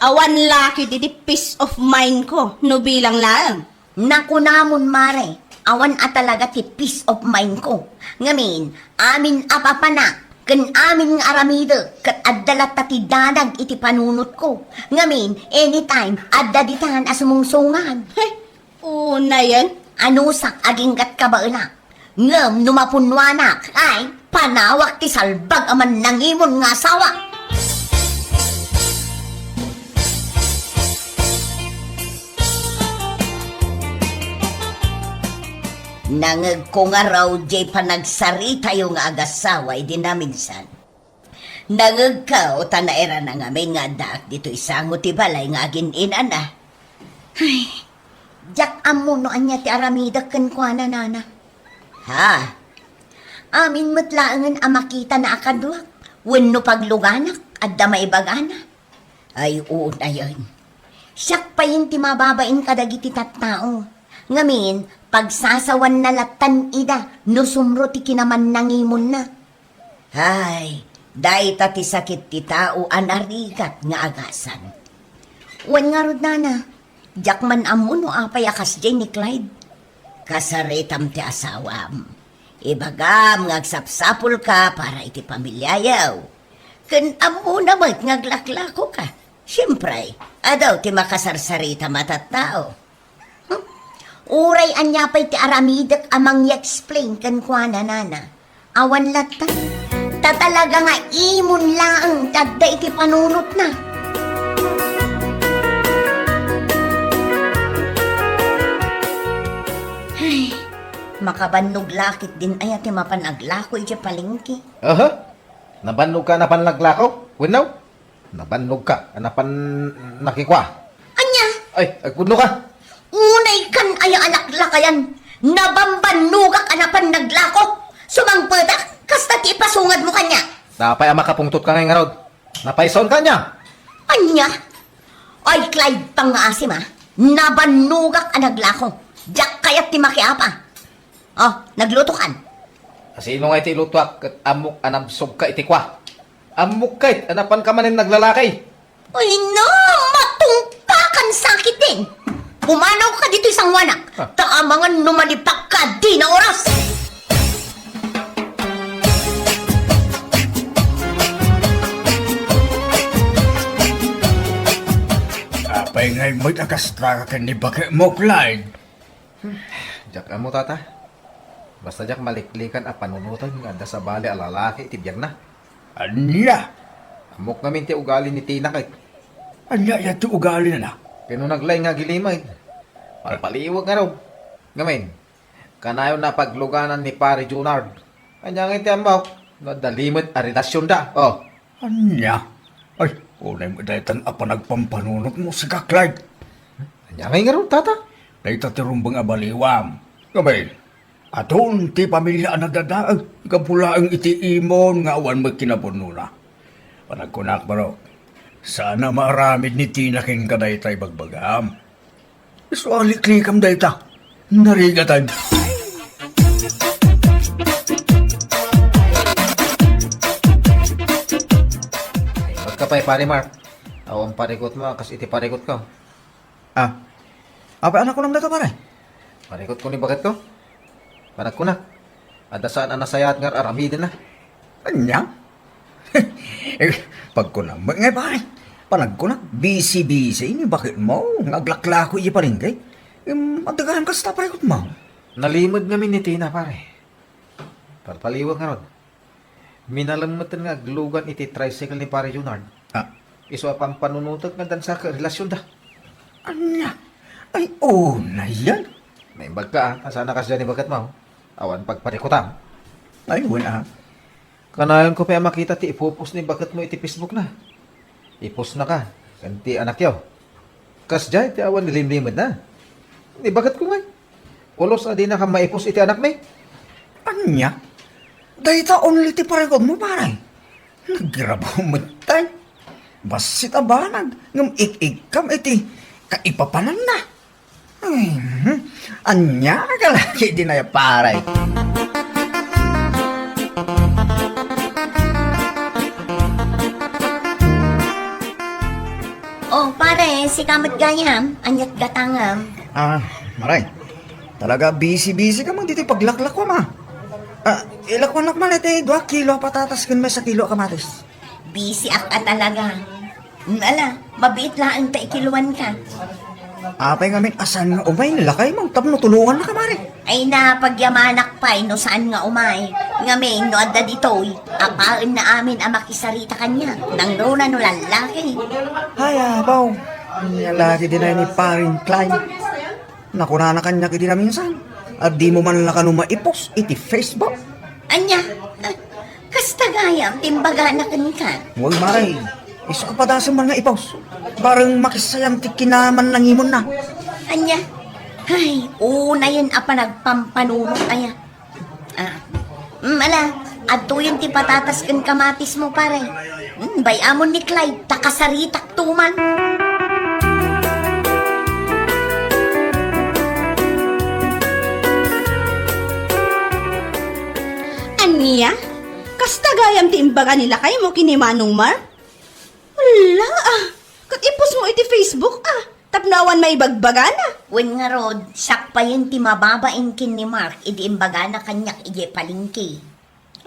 awan la ketdi ti peace of mind ko, no bilang laeng. Nakunamon, mare, awan a talaga ti peace of mind ko. Ngamin, amin a papanak, ken amin nga aramidek, ket adda latta ti danag iti panunotko. Ngamin, anytime, adda ditan a sumungsungan. Hey, Unayen, anusak aginggat kabaelak. Ngem no mapunnoanak, ay, panawak ti salbag a mannangimon nga asawa. Nangegko ngarud jay panagsaritayo nga agasawa idi naminsan. Nangegko ta nairana ngamin nga addaak ditoy sango ti balay nga agin-inana. Ay, diak ammo no ania ti aramidek kenkuana, nana. Ha? Amin met laengen a makitana a kaduak, wenno pagluganak, adda maibagana. Ay, unayen. Siak payen ti mababain kadagiti tattao. Ngamin, pagsasawanna lattan ida no sumro ti kinamannangimonna. Ay, dayta ti sakit ti tao a narigat nga agasan. Wen ngarud, nana, diak man ammo no apay a kasdiay ni Clyde. Kasaritam ti asawam. Ibagam nga agsapsapulka para iti pamiliayo. Ken ammona met nga aglaklakoka. Siempre, adu ti makasarsaritam a tattao. Hmm? Uray ania pay ti aramidek a mangi-explain kenkuana, nana. Awan latta. Ta talaga nga imon laeng ti adda iti panunotna. Ay, makabannog la ketdin aya ti mapan aglako idiay palengke. Aha? Nabannogka a napan naglako? Wenno? Nabannogka a napan nakikua? Ania? Ay, agpudnoka! Unaykan aya a laklakayan. Nabambannogak a napan naglako. Sumangpetak, kasta ti ipasungadmo kaniak. Apay a makapungtotka ngay ngarud? Napaysaonka ania? Ania? Ay, Clyde, pangngaasim, a. Nabannogak a naglako. Diak kayat ti makiapa. Oh, naglutokan. Asino ngay ti ilutoak ket ammok a nabsogka iti kua? Ammok ket a napanka manen naglalaki. Ay, na, matungpakan sakit din. Pumanawka ditoy sanguanak. Ah. Ta amangan no malipakka, dina oras. Apay ngay met a kasta ken ni baketmo, Clyde? Hmm, diak ammo, tata. Basta diak maliklikan a panunoten nga adda sabali a lalaki iti biagna. Ania? Ammok ngamin ti ugali ni Tina ket. Ania aya ti ugalina? Ken no naglaing nga agilimed, palpaliwek ngarud. Ngamin, kanayon a pagluganan ni Pare Junard. Ania ngay ti ammok no adda limed a relasionda? Oh. Ania? Ay, unay met daytan a panagpampanunotmo, sika, Clyde. Ania ngay ngarud, tata? Dayta ti rumbeng a baliwam. Ngamin, adun ti pamilia a nadadaag gapu laeng iti imon nga awan met kinapudnona. Panagkunak, barok, saan a maaramid ni Tina kenka dayta ibagbagam. Isu a liklikam dayta. Narigatan. Ay, magkapay, Pare Mark. Awan parikutmo a kas iti parikutko. Ah. Apay a nakunam dayta, pare? Parikutko ni baketko. Panagkunak, adda saan a nasayaat nga ar-aramidenna. Ania? Eh, pagkunam met ngay, pare. Panagkunak, busy-busy ni baketmo nga aglaklako idiay palengke. Em, adda gayam kasta parikutmo. Nalimed ngamin ni Tina, pare. Palpaliwek ngarud. Minalem metten nga aglugan iti tricycle ni Pare Junard. Ah. Isu a pampanunotek nga adda sa karelasionda. Ania? Ay, unayen. Naimbagka, a, ta saan a kasdiay ni baketmo. Awan pagparikutam. Ay, wen, a. Kanayonko pay a makita ti ipopost ni baketmo iti Facebook na. Ipostnaka ken ti anakyo. Kasdiay ti awan lilimlimedna. Ni baketko ngay. Pulos a dinaka maipos iti anakmi. Ania? Dayta only ti parikutmo, pare? Nagrabaw metten. Bassit a banag ngem ik-ikkam iti kaipapananna. Ay, hmm. Ania ka lagi dinaya, pare? Oh, pare, sika met gayam, aniat gatangem? Ah, pare. Talaga busy-busy ka man ditoy paglaklakuam, a. Ah, ilakuanak man iti dua kilo a patatas ken maysa kilo a kamatis. Busy ak a talaga. Ala, mabiit laeng ta ikiluanka. Apay ngamin a saan nga umay ni lakaymo tapno tulongannaka, Mare? Ay, napagyamanak pay no saan nga umay. Ngamin no adda ditoy, apaenna amin a makisarita kaniak. Nangruna no lallaki. Ay, abaw. Ania la ti dinay ni Paring Clyde. Nakunana kaniak iti naminsan, a dimo man la kano maipos iti Facebook. Ania? Kasta gayam ti imbagana kenka. Wen, Mare. Isu a padasem man nga ipos. Bareng makisayam ti kinamannangimonna. Ania? Ay, unayen a panagpampanunot aya. Ah. Mm, ala, adtoyen ti patatas ken kamatismo, pare. Mm, bay-amon ni Clyde, ta kasaritak tuman. Ania? Kasta gayam ti imbaga ni lakaymo ken ni Manong Mark? Ala, ah, ket ipos mo iti Facebook, ah, tapno awan maibagbagana. Wen ngarud, siak payen ti mababain ken ni Mark idi imbagana kaniak idiay palengke.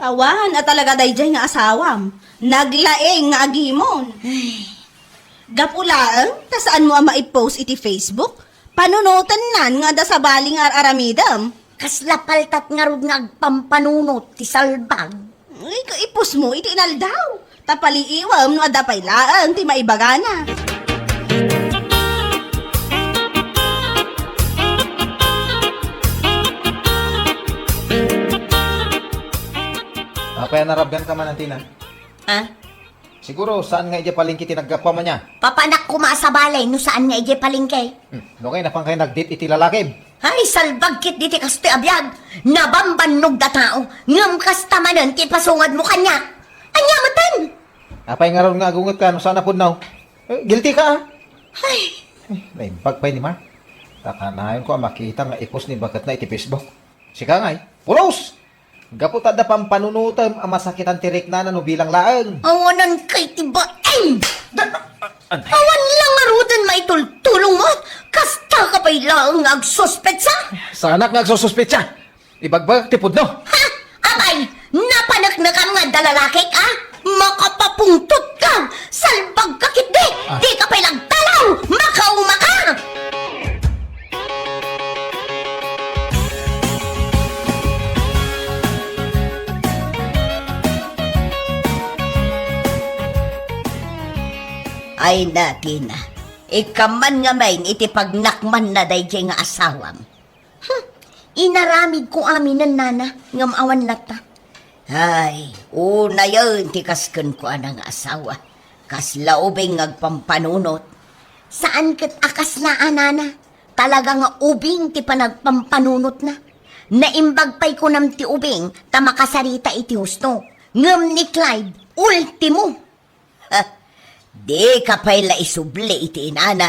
Awan a talaga daydiay nga asawam. Naglaing nga agimon. Ay. Gapu laeng ta saanmo a mai-post iti Facebook, panunotennan nga adda sabali nga ar-aramidem. Kasla paltat ngarud nga agpampanunot ti salbag. Ay, kaipos mo iti inaldaw. Ta paliiwem no adda pay laeng ti maibagana. Apay a narabian ka man, Antina? Ah? Siguro, saan nga idiay palengke ti naggapuam ania? Papanak koma a sabali no saan nga idiay palengke. Hmm, no kay napan kay nag-date iti lalakim? Ay, salbag ket diti kastoy a biag. Nabambannog da tao. Ngem kasta manen ti ipasungadmo kaniak. Ania metten? Apay ngarud nga agunget ka no saan a pudno? Eh, guilty ka, ah. Ay. Eh, naimbag pay ni Mark. Ta kanayon ko a makita nga ipos ni baketna iti Facebook. Sika ngay, pulos! Gapu ta adda pampanunotem a masakitan ti riknana no bilang laeng. Awanan kay ti baeng! Da-, an- Awan la ngaruden maitultulongmo? Kasta ka pay laeng nga agsuspetsa? Saanak nga agsususpetsa? Ibagbagak ti pudno. Ha? Apay, napaneknekam nga adda lalakik, a? Makapapungtot ka! Salbag ka ketdi! Ah. Di ka pay nagtalaw! Makauma ka! Ay, Antina, ikam man ngamin iti pagnakmanna daydiay nga asawam. Hmm, inaramidko aminen, nana, ngem awan latta. Ay, unayen ti kas kenkuana nga asawa. Kasla ubing nga agpampanunot. Saan ket a kasla a nana. Talaga nga ubing ti panagpampanunotna. Naimbag pay kunam ti ubing ta makasarita iti husto. Ngem ni Clyde, ultimo. Ha, dika pay la isubli iti inana.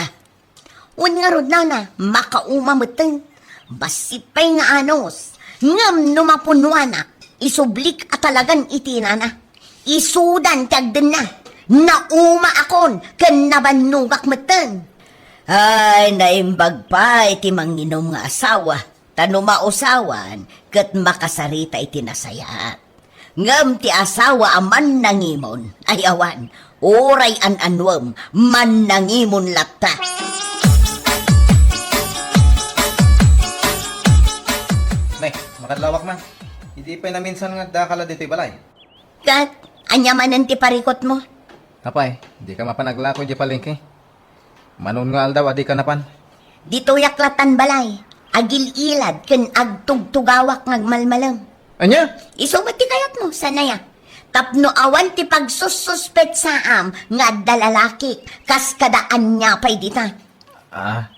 Wen ngarud, nana, makauma metten. Bassit pay nga anus. Ngem no mapunnoanak, isublik a talagan iti inana. Isudan ti agdenna. Naumaakon ken nabannogak metten. Ay, naimbag pay ti manginom nga asawa, ta no mausawan, ket makasarita iti nasayaat. Ngem ti asawa a mannangimon, ay awan, uray an-anuem, mannangimon latta. Nay, makadlawak man. Idi pay naminsan nga adda ka la ditoy balay. Ket, ania manen ti parikutmo? Apay, dika mapan aglako idiay palengke? Mano nga aldaw a dika napan? Ditoyak lattan balay, agil-ilad ken agtugtugawak nga agmalmalem. Ania? Isu met ti kayatmo, saan aya? Tapno awan ti pagsussuspetsaam nga adda lalakik kas kada ania pay dita. Ah.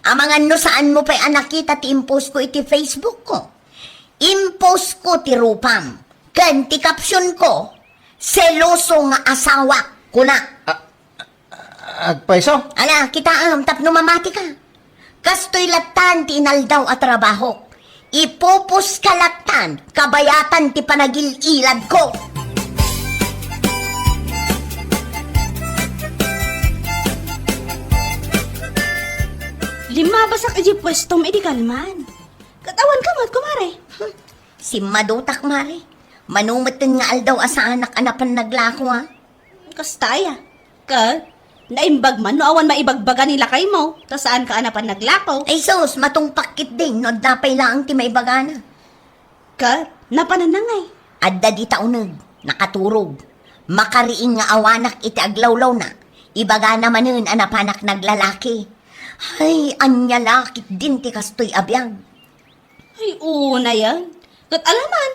Amangan no saanmo pay a nakita ti impost ko iti Facebook ko. Impost ko ti rupam, ken ti caption ko, "Seloso nga asawak," kuna. Ah, Agpayso? Ala, kitaem, tapno mamati ka. Kastoy lattan ti inaldaw a trabahok. Ipupos ka lattan, kabayatan ti panagil-ilad ko. Limmabasak iti puestom idi kalman. Ket awan ka met, kumare. Hmm, simmadutak, mare. Mano metten nga aldaw a saanak a napan naglako, a? Kasta aya. Ket, Naimbag man no awan maibagbaga ni lakaymo, ta saanka a napan naglako. Ay sus, matungpal ketdin no adda pay laeng ti maibagana. Ket, napanan ngay? Adda dita uneg, nakaturog. Makariing nga awanak iti aglawlawna. Ibagana manen a napanak naglalaki. Ay, ania la ketdin ti kastoy a biag? Ay, unayen. Ket alaman,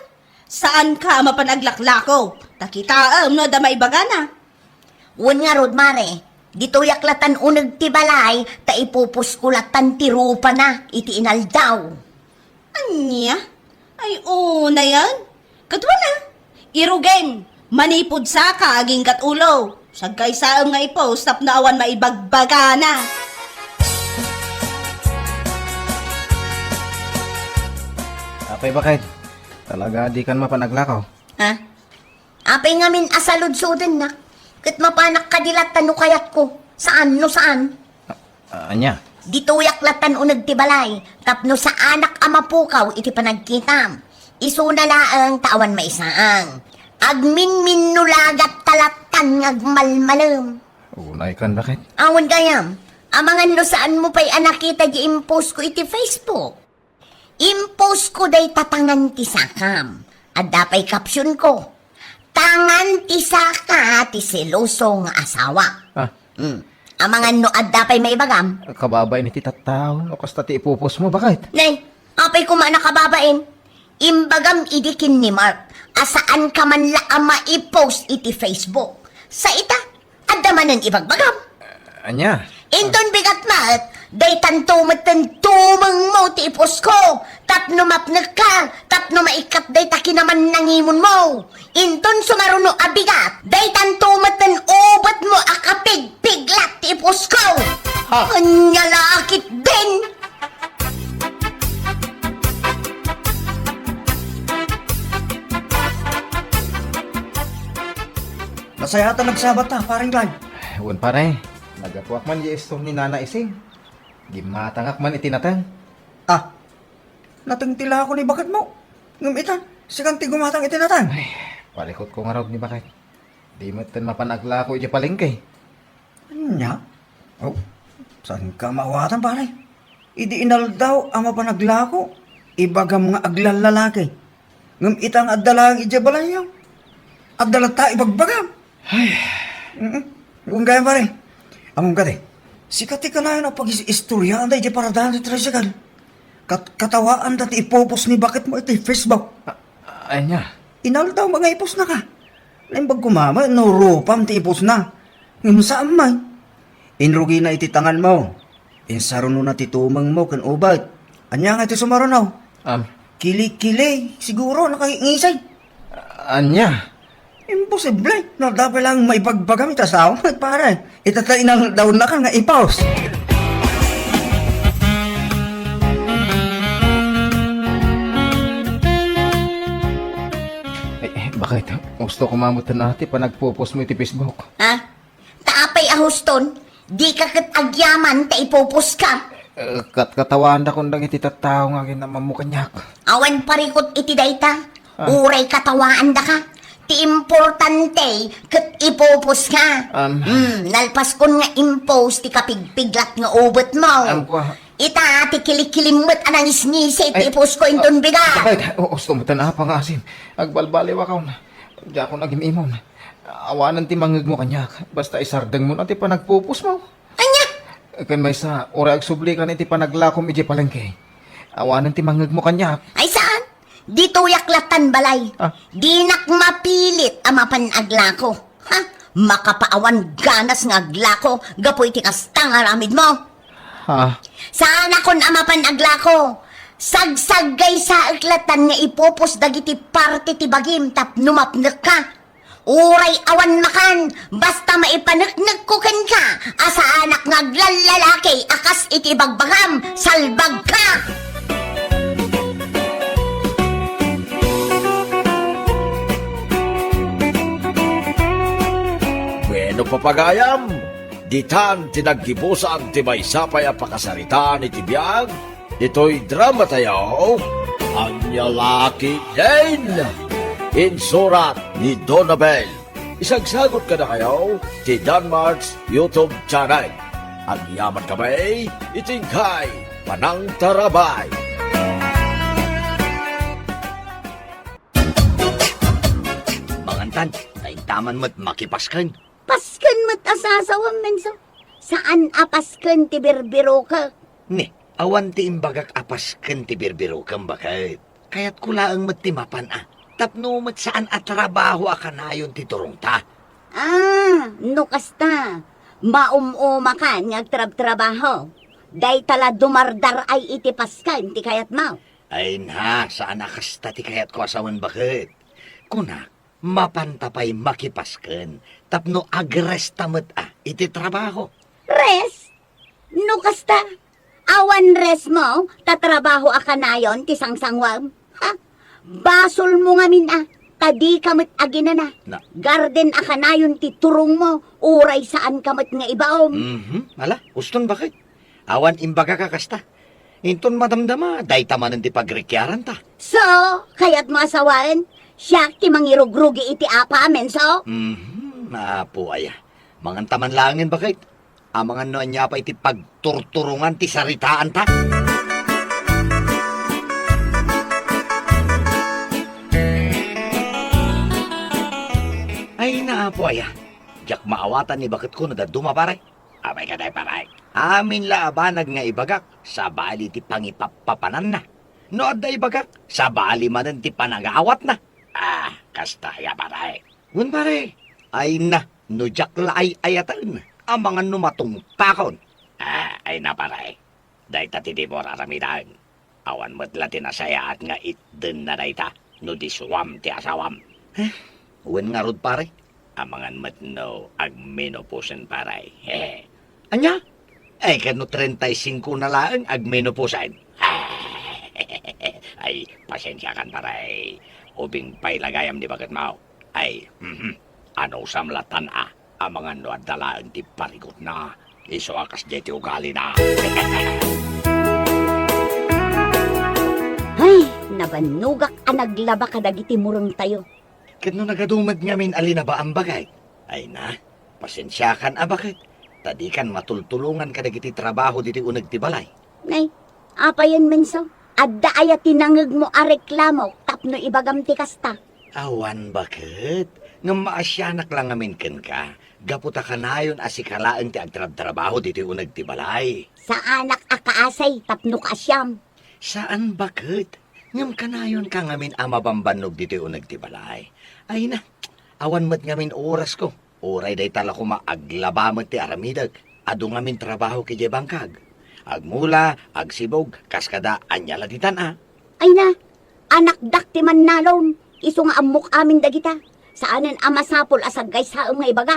saanka a mapan aglaklako. Ta kitaem no adda maibagana. Wen ngarud, mare, ditoyak latan uneg ti balay, ta ipuposko latan ti rupana iti inaldaw. Ania? Ay, unayen. Ket wen a, irugim, manipud saka aginggat ulo. Sagkaysaem nga i-post tapno awan maibagbagana. Apay, bakit? Talaga, di kan mapan aglako? Ha? Apay ngamin a saludsodennak, ket mapanak kadi latta no kayatko. Saan no saan? A-, ania? Ditoyak lattan uneg ti balay, tapno saanak a mapukaw iti panagkitam. Isuna laeng ta awan maisaang. Agminminno la gatta lattan nga agmalmalem. Unay kan, bakit? Awan gayam. Amangan no saanmo pay a nakita di impost ko iti Facebook. Impost ko dayta tangan ti sakam. Adda pay caption ko, "Tangan ti saka ti seloso nga asawa." Ah. Hmm. Amangan no adda pay maibagam? Kababain iti tattao, no kasta ti ipopost mo, bakit? Nay, apay koma nakababain? Imbagam idi ken ni Mark, a saanka man la a maipost iti Facebook. Sa ita, adda manen ibagbagam. Ania? Inton bigat met, daytanto metten tumengmo ti ipost ko, tapno mapnekka, tapno maikkat dayta kinamannangimonmo. Inton sumaruno a bigat, daytanto metten ubetmo a kapigpiglat ti ipost ko. Ha? Ania la ketdin? Nasayaat a nagsabat ta, Pareng Glenn. Wen, pare. Naggapuak man di istor ni Nana Ising. Gimmatangak man iti nateng. Ah, nateng ti lako ni baketmo. Ngem ita, sikan ti gumatang iti nateng. Ay, parikutko ngarud ni baket. Di metten mapan aglako iti palengke. Ania? Oh, saanka maawatan, pare? Idi inaldaw a mapan aglako, ibagam nga aglallalaki. Ngem ita nga adda laeng idiay balayyo, adda latta ibagbagam. Ay. Mm-mm. Wen gayam, pare. Ammom kadi, sika ti kanayon a pagis-istoriaan daydiay paradanan ti tricycle. Kat-, katawaanda ti ipopost ni baketmo iti Facebook. A-, ania? Inaldaw nga ipostnaka. Naimbag koma met no rupam ti ipostna. Ngem saan man. Inrugina iti tanganmo. Insarunona ti tumengmo ken ubet. Ania nga ti sumaruno? Am. Kili-kili, siguro, nakangisay. Ania? Imposible. No, dapat lang maibagbagam iti asawa, pare. Ita ta inang daon na ka nga ipaus. Eh, eh, bakit? Gusto ko mamutan ati pa nagpo-post mo iti Facebook. Ha? Ta apay a huston, dika ket agyaman ta ipopost ka. Eh, kat-, katawaandakon dagiti tattao nga aginamammo kaniak. Awan parikut iti dayta. Ah. Uray katawaandaka. Ti importante ket ipopost ka. Um, Hmm, nalpaskon nga impost ti kapigpiglat nga ubetmo. Um, kwa- Ita ti kilikilim met a nangisngisi ti Ay, ipost ko inton ah, bigat. Bakit? O, gusto mo tan apa nga asin? Agbalbaliw akon. Diakon agim-imon. Awanen ti mangngegmo kaniak. Basta isardengmo na ti panagpupusmo. Ania? Ken maysa, uray agsubli kan iti panaglakom idiay palengke. Awanen ti mangngegmo kaniak. Ay saan? Ditoyak lattan balay. Ah. Dinak mapilit a mapan aglako. Ha? Makapaawan ganas nga aglako gapu iti kasta nga aramidmo. Ha? Saanakon a mapan aglako. Sagsagaysaek lattan nga ipupos dagiti parte ti bagim tapno mapnekka. Uray awan makan, basta maipaneknekko kenka a saanak nga aglallalaki a kas iti ibagbagam, salbagka! Bueno, papagayam, ditan ti naggibusan ti maysa pay a pakasaritaan iti biag, ditoy drama tayo, Ania La Ketdin! Insurat ni Donabel Isagsagut kadakayo ti Danmart's YouTube channel. Agyaman kami iti inkay panangtarabay. Mangantan, ta intaman met makipasken. Pasken met a sasawem, Menso. Saan a pasken ti birbirokek. Ni, awan ti imbagak a pasken ti birbirokem, baket. Kayatko laeng met ti mapan a. Tapno met saan a trabaho a kanayon ti turongta. Ah, no kasta, maum-umakan nga agtrabtrabaho. Dayta la dumardar-ay iti pasken ti kayatmo. Ay na, saan a kasta ti kayatko a sawen, baket. Kunak, mapanta pay makipasken tapno agresta met a iti trabaho. Rest? No kasta, awan rest mo, ta trabaho a kanayon ti sangsangwam. Ha? Basol mo ngamin a, ta dika met aginana. Na- Garden a kanayon ti turong mo, uray saan ka met nga ibaom. Mhm. Ala, uston, baket. Awan imbagak a kasta. Inton madamdama, dayta manen ti pagrikiaranta. So, kayatmo a sawen? Siak ti mangirugrugi iti apa, Menso? Mhm, apo aya. Mangantaman laengen, baket. Amangan no ania pay ti pagturturongan ti saritaanta. Ay na, apo aya. Diak maawatan ni baketko no dadduma, pare. Apay kadi, pare? Amin la a banag nga ibagak, sabali ti pangipappapananna. No adda ibagak, sabali manen ti panangawatna. Ah, kasta ya, pare. Wen, pare. Ay na, no diak la ay-ayaten, amangan no matungpakon. Ah, ay na, pare. Dayta ti dimo ar-aramiden. Awan met la ti nasayaat nga itdenna dayta no disuam ti asawam. Eh, wen ngarud, pare. Amangan met no agmenopausen, pare. Ania? Ay, ket no treinta y cinco na laeng agmenopausen. Ay, pasensiakan, pare. Ubing pay la gayam ni baketmo. Ay, mhm. Anusam latan a. Amangan no adda laeng ti parigutna, isu a kasdiay ti ugalina. Ay, nabannogak a naglaba kadagiti murengtayo. Ket no nagadu met ngamin a linabaam, baket? Ay na, pasensiakan a, baket, ta dikan matultulongan kadagiti trabaho ditoy uneg ti balay. Nay, apayen, Menso? Adda aya ti nangegmo a reklamo tapno ibagam ti kasta? Awan, baket. Ngem maasianak la ngamin kenka, gapu ta kanayon a sika laeng ti agtrabtrabaho ditoy uneg ti balay. Saanak a kaasi tapno kaasiam. Saan, baket. Ngem kanayonka ngamin a mabambannog ditoy uneg ti balay. Ay na, awan met ngamin orasko. Uray dayta la koma aglaba met ti aramidek. Adu ngamin trabahok idiay bangkag. Agmula, agsibog, kas kada ania la ditan a. Ay na, anakdak ti mannalon, isu nga ammok amin dagita. Saanen a masapul a saggaysaem nga ibaga.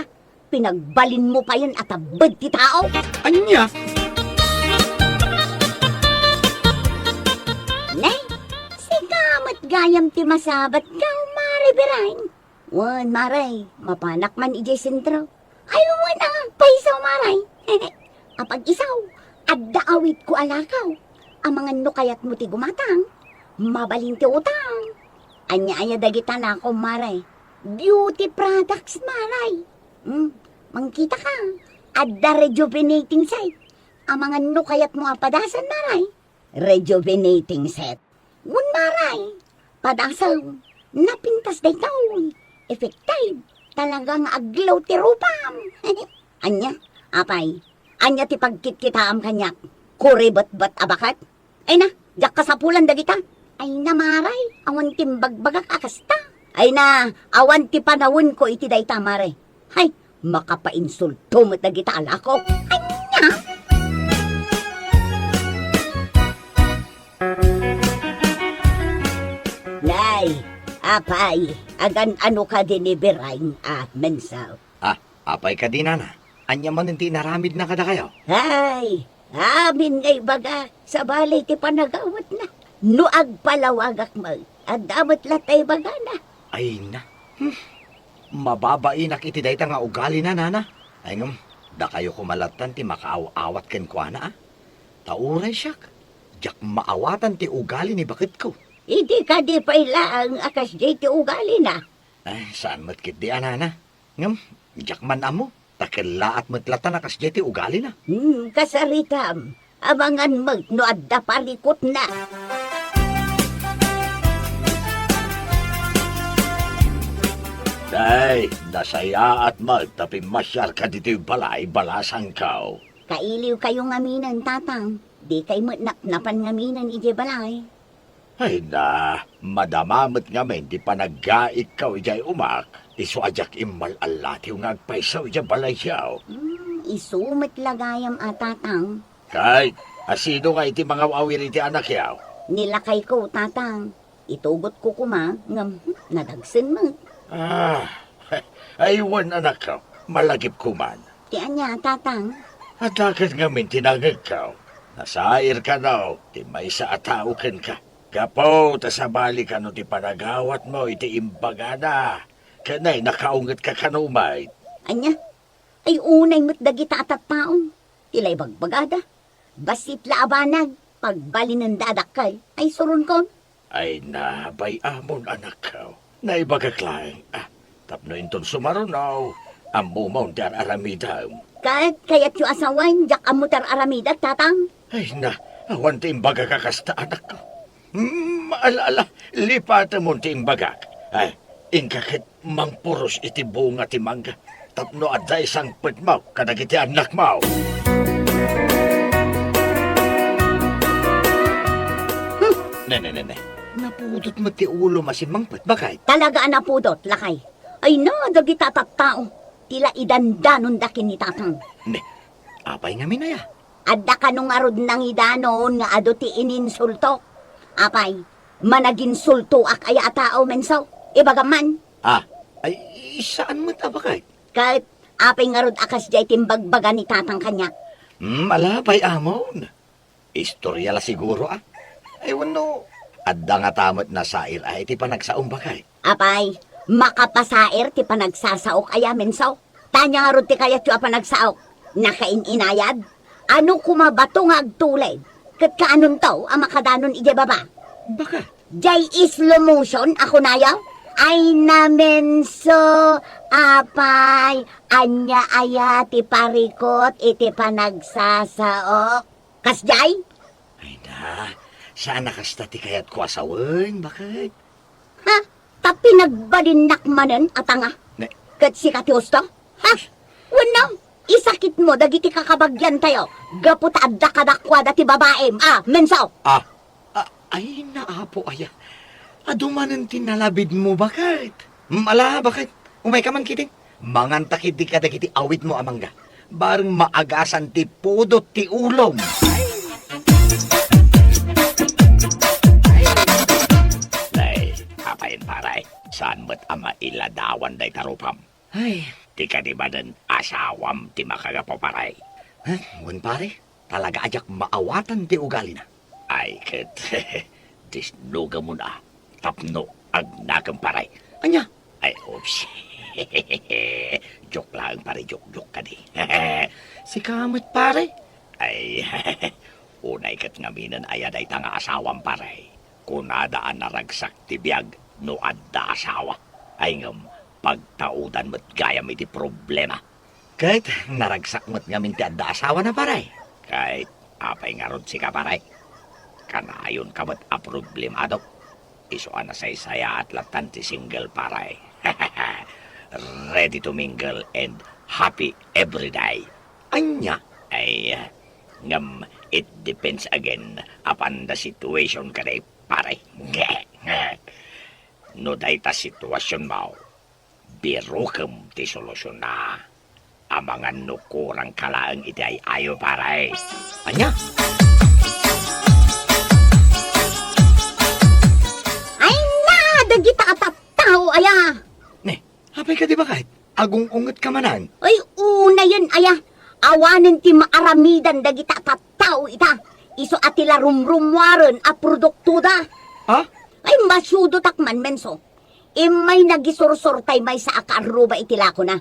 Pinagbalinmo payen a tabbed ti tao. Ania? Ne, sika met gayam ti masabatko, Mare Birain. Wen, Mare, mapanak man idiay sentro. Ay, wen a, paisaw, Mare. Apag-isaw, adda awitko a lakaw. Amangan no kayatmo ti gumatang, mabalin ti utang. Ania aya dagita lakaw, Mare? Beauty products, Mare. Hmm, mangkitaka, adda rejuvenating set. Amangan no kayatmo a padasan, Mare? Rejuvenating set. Wen, Mare, padasem, napintas daytoy. Effective. Talaga nga aglaw ti rupam. Ania? Apay, ania ti pagkitkitaam kaniak? Kuribetbet a baket? Ay na, diak kasapulan dagita. Ay na, Mare, awan ti imbagbagak a kasta. Ay na, awan ti panawenko iti dayta, Mare. Hay, makapainsulto met dagita a lako. Ania? Nay, apay, agan-ano kadi ni Birain a Menso? Ah, apay kadi, nana? Ania manen ti inaramidna kadakayo? Ay, amin nga ibaga, sabali ti panagawatna. No agpalawagak met, adda met latta ibagana. Ay na. Hmm. Mababainak iti dayta nga ugalina, nana. Ay ngem, dakayo koma lattan ti makaaw-awat kenkuana, a? Ta uray siak, diak maawatan ti ugali ni baketko. Idi kadi pay laeng a kasdiay ti ugalina? Ay, saan met ketdi a, nana. Ngem, diak man ammo, ta kellaat met latta a kasdiay ti ugalina. Hmm, kasaritam, amangan met no adda parikutna. Day, nasayaat met ta pimmasiarka ditoy balay, balasangko. Kailiwkayo ngaminen, Tatang. Dikay met napnapan ngaminen idiay balay. Ay na, madama met ngamin ti panaggaikko idiay umak, isu a diak immal-allatiw nga agpayso idiay balayyo. Hmm, isu met la gayam a, Tatang. Kay, asino nga iti mangaw-awir iti anakyo? Ni lakayko, Tatang. Itugotko koma, ngem, hmm, nadagsen met. Ah, ay wen, anakko, malagipko man. Ti ania, Tatang? Adda ket ngamin ti nangngegko. Nasair kano ti maysa a tao kenka. Gapu ta sabali kano ti panagawatmo iti imbagana. Ken ay nakaungetka kano met. Ania? Ay unay met dagita a tattao. Ti la ibagbagada. Bassit la a banag, pagbalinenda a dakkel. Ay suronkon. Ay na, bay-amon, anakko. Naibagak laeng, ah, tapno inton sumaruno, ammomon ti ar-aramidem. Ket kayatyo a sawen, diak ammo ti ar-aramidek, Tatang. Ay na, awan ti imbagak a kasta, anakko. Hmm, ala, ala, lipatemon ti imbagak. Ay, inka ket mangpuros iti bunga ti mangga tapno adda isangpetmo kadagiti annakmo. Hmm. Ne, ne, ne, ne. Napudot met ti ulom a simmangpet, baket. Talaga a napudot, lakay. Ay na, dagita tattao. Ti la idandanonda ken ni Tatang. Ne, apay ngamin aya? Adda kano ngarud nangidanon nga adu ti ininsulto? Apay, managinsultoak aya a tao, Menso? Ibagam man. Ah, ay, saan met a baket. Ket apay ngarud a kasdiay ti imbagbaga ni Tatang kaniak? Hmm, ala, bay-amon. Istoria la siguro, ah. Ay, wenno, adda ngata met nasair a iti panagsaom, baket. Apay, makapasair ti panagsasaok aya, Menso? Ania ngarud ti kayatyo a panagsaok? Nakain-inayad? Ano koma bato nga agtuled? Ket kaanonto a makadanon idiay baba? Baka. Diay slow motion a kunayo? Ay na, Menso, apay, ania aya ti parikut iti panagsasaok? Kasdiay? Ay na, saan a kasta ti kayatko a sawen, baket. Ha? Ta pinagbalinnak manen a tanga? Ne. Ket sika ti husto? Ha? Wenno, isakitmo dagiti kakabagiantayo gapu ta adda kadakuada ti babaim, a, Menso? Ah, ah, ay na, apo aya. Adu manen ti nalabidmo, baket. Mm, ala, baket. Umayka man ketdin. Manganta ketdi kadagiti awitmo a mangga. Bareng maagasan ti pudot ti ulom. Nay, apayen, pare, saan met a mailadawan dayta rupam? Ay. Ti kadi manen asawam ti makagapu, pare. Ha? Wen, pare? Talaga a diak maawatan ti ugalina. Ay, ket disnugamon a tapno agnakem, pare. Ania? Ay, oops. Joke laeng, pare, joke, joke kadi. Sika met, pare? Ay, unay ket ngaminen aya dayta nga asawam, pare. Kunada a naragsak ti biag no adda asawa. Ay ngem, pagtaudan met gayam iti problema. Ket naragsak met ngamin ti adda asawana, pare. Ket apay ngarud sika, pare? Kanayonka met a problemado. Isu a nasaysayaat lattan ti single, pare. Ready to mingle and happy every day. Ania? Ay, ngem it depends again upon the situation kadi, pare. No dayta situasionmo, birokem ti solusyon na. Amangan no kurangka laeng iti ay-ayo, pare. Ania? Ay na, dagita a tattao aya! Ne, apay kadi, baket? Agung-ungetka manen? Ay, unayen aya. Awanen ti maaramidan dagita a tattao ita. Isu a ti la rumrummuaren a produktoda. Ha? Ay, masudotak man, Menso. Immay nagisursor tay maysa a kaarruba iti lakona.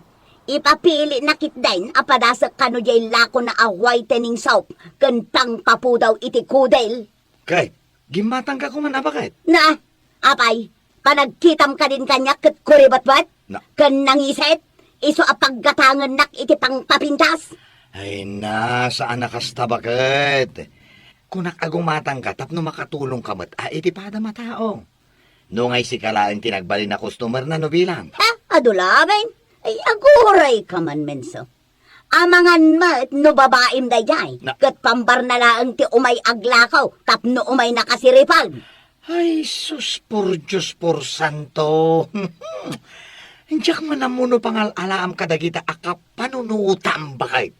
Ipapilina ketdin a padasek kano diay lakona a whitening soap ken pangpapudaw iti kudel. Ket, gimmatangka koman a baket. Na, apay, panagkitam kadin kaniak ket kuribetbet? Na. Ken nangiset? Isu a paggatangennak iti pangpapintas. Ay na, saan a kasta, baket. Kunak a gumatangka tapno makatulongka met a iti padam a tao. No ngay sika laeng ti nagbalin a customer na no bilang. Ha? Adu laeng? Ay, agurayka man, Menso. Amangan met no babaim daydiay, na- ket pambarna laeng ti umay aglakaw tapno umay nakasiripag. Ay, sus, por Dios, por santo. Diak man ammo no pangal-alaam kadagita a kapanunotam, baket.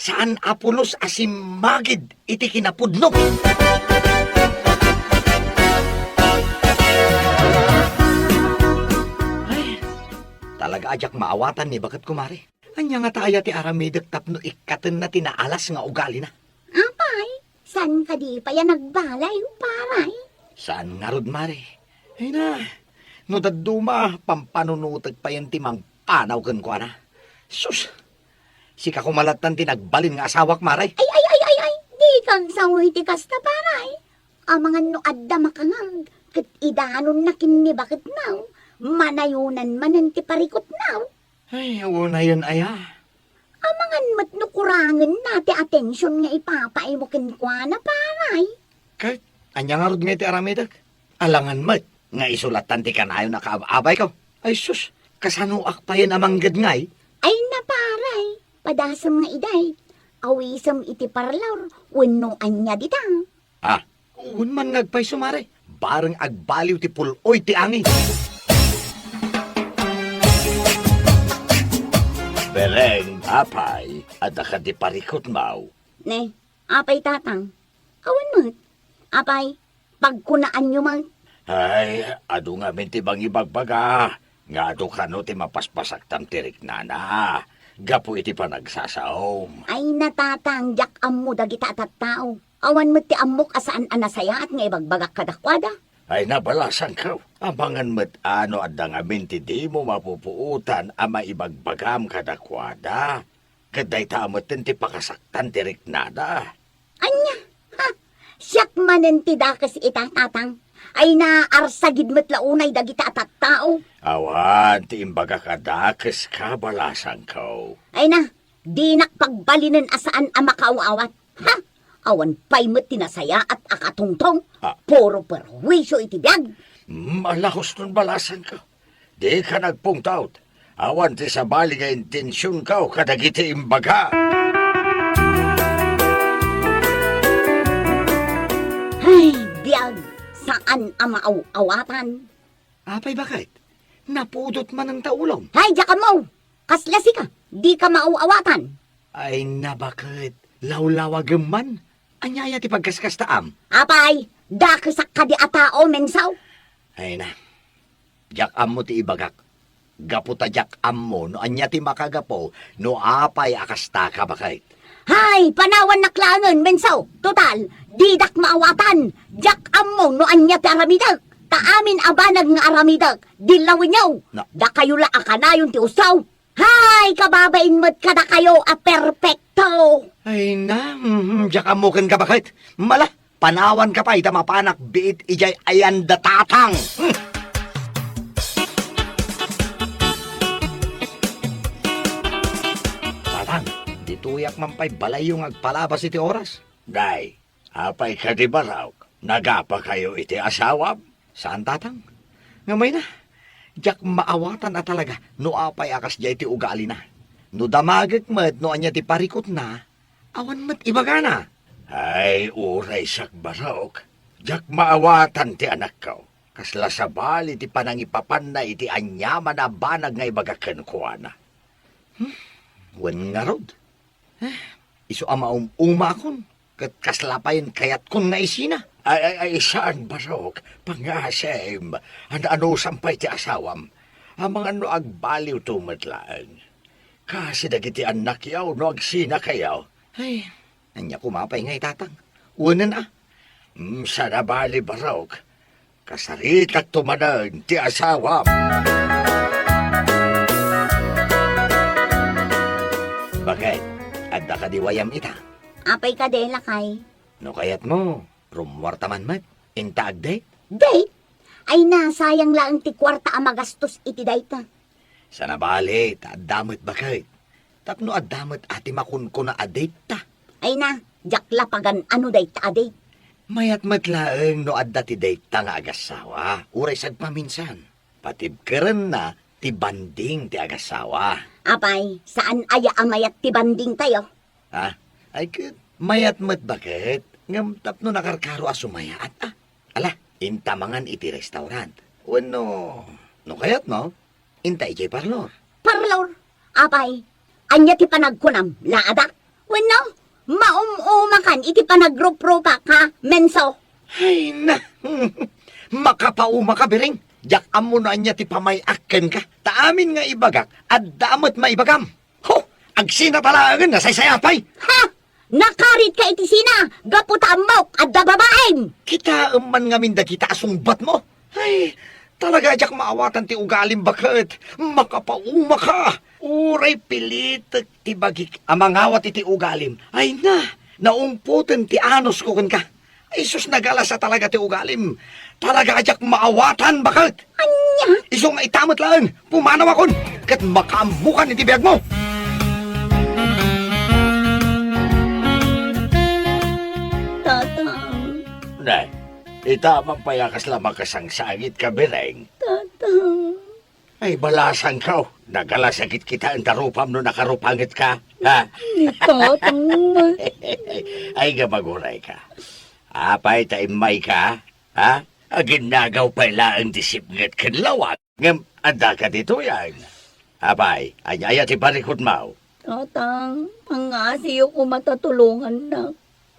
Saan a pulos a simmagid iti kinapudno. Ay, talaga a diak maawatan ni baket, kumare. Ania ngata aya ti aramidek tapno ikkatenna ti naalas nga ugalina? Apay, saan kadi pay a nagbalay, paray? Saan ngarud, mare. Ay na, no dadduma, pampanunotek payen ti mangpanaw kenkuana. Sus, sika koma lattan ti nagbalin nga asawak, mare. Ay, ay, ay, ay, ay, dika agsao iti kasta, paray. Amangan no adda makangag, ket idanonna ken ni baketna, manayunan manen ti parikutna. Ay, unayen aya. Amangan met no kurangenna ti atension nga ipapaaymo kenkuana, paray. Ket ania ngarud ngay ti aramidek? Alangan met nga isu lattan ti kanayon a kaab-abayko. Ay sus, kasanoak payen a mangged ngay? Ay na, paray, padasem nga iday. Awisem iti parlor wenno ania dita. Ah, wen man nga agpayso, mare. Bareng agbaliw ti pul-oy ti angin. Bereng, apay, adda kadi parikutmaw? Ne, apay, tatang? Awan met. Apay, pagkunaanyo met? Ay, adu ngamin ti mangibagbaga nga adu kano ti mapaspasaktam ti riknana gapu iti panagsasaom. Ay, natatang, diak ammo dagita a tattao. Awan met ti ammok a saan a nasayaat nga ibagbagak kadakuada. Ay, nabalasangko. Amangan met a no adda ngamin ti dimo mapupuotan a maibagbagam kadakuada. Ket dayta metten ti pakasaktan ti riknada. Ania? Ha? Siak manen ti dakes ita, tatang. Ay, naarsagid met la unay dagita a tattao. Awan ti imbagak a dakeska, balasangko. Ay na, dinak pagbalinen a saan a makaaw-awat. Ha? Awan pay met ti nasayaat a katungtong. Ah. Puro perwisyo iti biag. Mm, ala huston, balasangko. Dika nagpungtot. Awan ti sabali nga intensionko kadagiti imbaga. Ay, biag, saan a maaw-awatan. Apay, baket? Napudot manen ta ulom? Ay, diak ammo! Kasla sika, dika maaw-awatan. Ay, na, baket? Lawlawagem man. Ania aya ti pagkaskastaam? Apay, dakesak kadi a tao, Menso? Ay na, diak ammo ti ibagak. Gapu ta diak ammo no ania ti makagapu no apay a kastaka, baket. Hay, panawannak laengen, Menso. Total, didak maawatan. Diak ammo no ania ti aramidek. Ta amin a banag nga aramidek, dilawenyo. Na- Dakayo la a kanayon ti usaw. Hay, kababain met kadakayo a perpekto! Ay na, mhm, diak ammo kenka, baket. Mala, panawanka pay ta mapanak biit idiay ayan da tatang. Hmm. Tatang, ditoyak man pay balayyo nga agpalabas iti oras. Day, apay kadi, Barok? Nagapakayo iti asawam? Saan, tatang. Ngem ay na, diak maawatan a talaga no apay a kasdiay ti ugalina. No damagek met no ania ti parikutna, awan met ibagana. Ay, uraysak, Barok. Diak maawatan ti anakko. Kasla sabali ti panangipapanna iti aniaman a banag nga ibaga kenkuana. Hmm? Wen ngarud? Eh, isu a maum-umakon, ket kasla payen kayatkon nga isina. Ay, ay, ay, saan, Barok? Pangasem, an-anusam pay ti asawam. Amangan no agbaliwto met laeng. Kasi dagiti annakyo no agsinakayo. Ay, ania koma pay ngay, tatang? Unen a. Mm, saan a bali, Barok. Kasaritakto manen ti asawam. Baket, adda kadi wayam ita? Apay kadi, lakay? No kayatmo, rummuarta man met. Inta ag-date? Date? Ay, nasayang laeng ti kuarta a magastos iti dayta. Saan a bale, ta adda met baket. Tapno adda met a ti makunkuna a date ta. Ay na, diak la pagan-ano dayta a date. Mayat met laeng no adda ti date ta nga agassawa, uray sagpaminsan. Patibkerenna ti banding ti agassawa. Apay, saan aya a mayat ti banding tayo? Ha? Ay ket, mayat met baket, ngem tapno nakarkaro a sumayaat, a. Ala, inta mangan iti restaurant. Wenno, no kayatmo, inta idiay parlor. Parlor? Apay, ania ti panagkunam, laadak? Wenno, maum-umakan iti panagruprupak, ha, menso? Ay na! Makapauma ka, Biring. Diak ammo no ania ti pamay-ak kenka. Ta amin nga ibagak, adda met maibagam. Ho! Agsina ta laengen, nasaysayapay! Ha! Nakarit ka iti sina, gapu ta ammok, adda babaim! Kitaem man ngamin dagita a sungbatmo. Ay, talaga diak maawatan ti ugalim, baket. Makapauma ka. Uray pilitek ti bagik a mangawat iti ugalim. Ay na, naungpoten ti anusko kenka. Ay sus, nagalas a talaga ti ugalim. Talaga a diak maawatan, baket. Ania? Isu nga ita met laeng, pumanawakon, ket makaammokan iti biagmo. Tatang. Ne, ita man pay a kasla makasangsangitka, Biring. Tatang. Ay, balasangko. Nagalas a kitkitaen ta rupam no nakarupangetka, ha? Ni Tatang man. Ay, nga maguray ka. Apay ta immay ka, ha? Aginnagaw pay laeng ti sipnget ken lawag. Ngem adda ka ditoy, ay. Apay, ania aya ti parikutmo? Tatang, pangngasiyo koma ta tulongannak.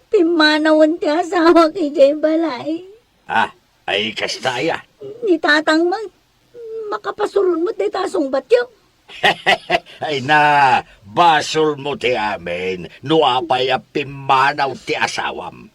Pimmanawen ti asawak idiay balay. Ah, ay kasta aya? Ni Tatang man, makapasurot met dayta a sungbatyo. Ay na, basolmo ti amin no apay a pimmanaw ti asawam.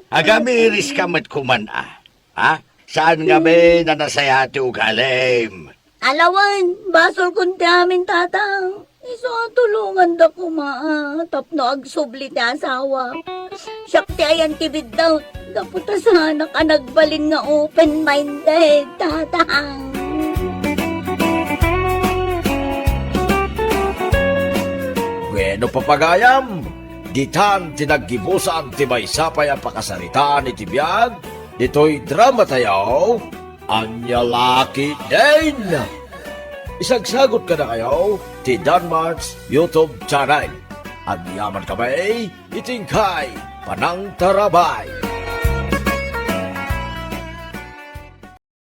Agamiris ka met koman a, ha? Saan ngamin a nasayaat ti ugalim? Ala wen, basolkon ti amin, Tatang. Isu a tulonganda koma, a, tapno agsubli ti asawak. Siak ti ayan ti biddaw, gapu ta saanak a nagbalin nga open-minded, Tatang. Wenno, papagayam, ditan ti naggibusan ti maysa pay a pakasaritaan iti biag ditoy dramatayo, Ania la ketdin? Isagsagot kadakayo ti Danmart's YouTube channel. Agyaman kami iti inkay panangtarabay.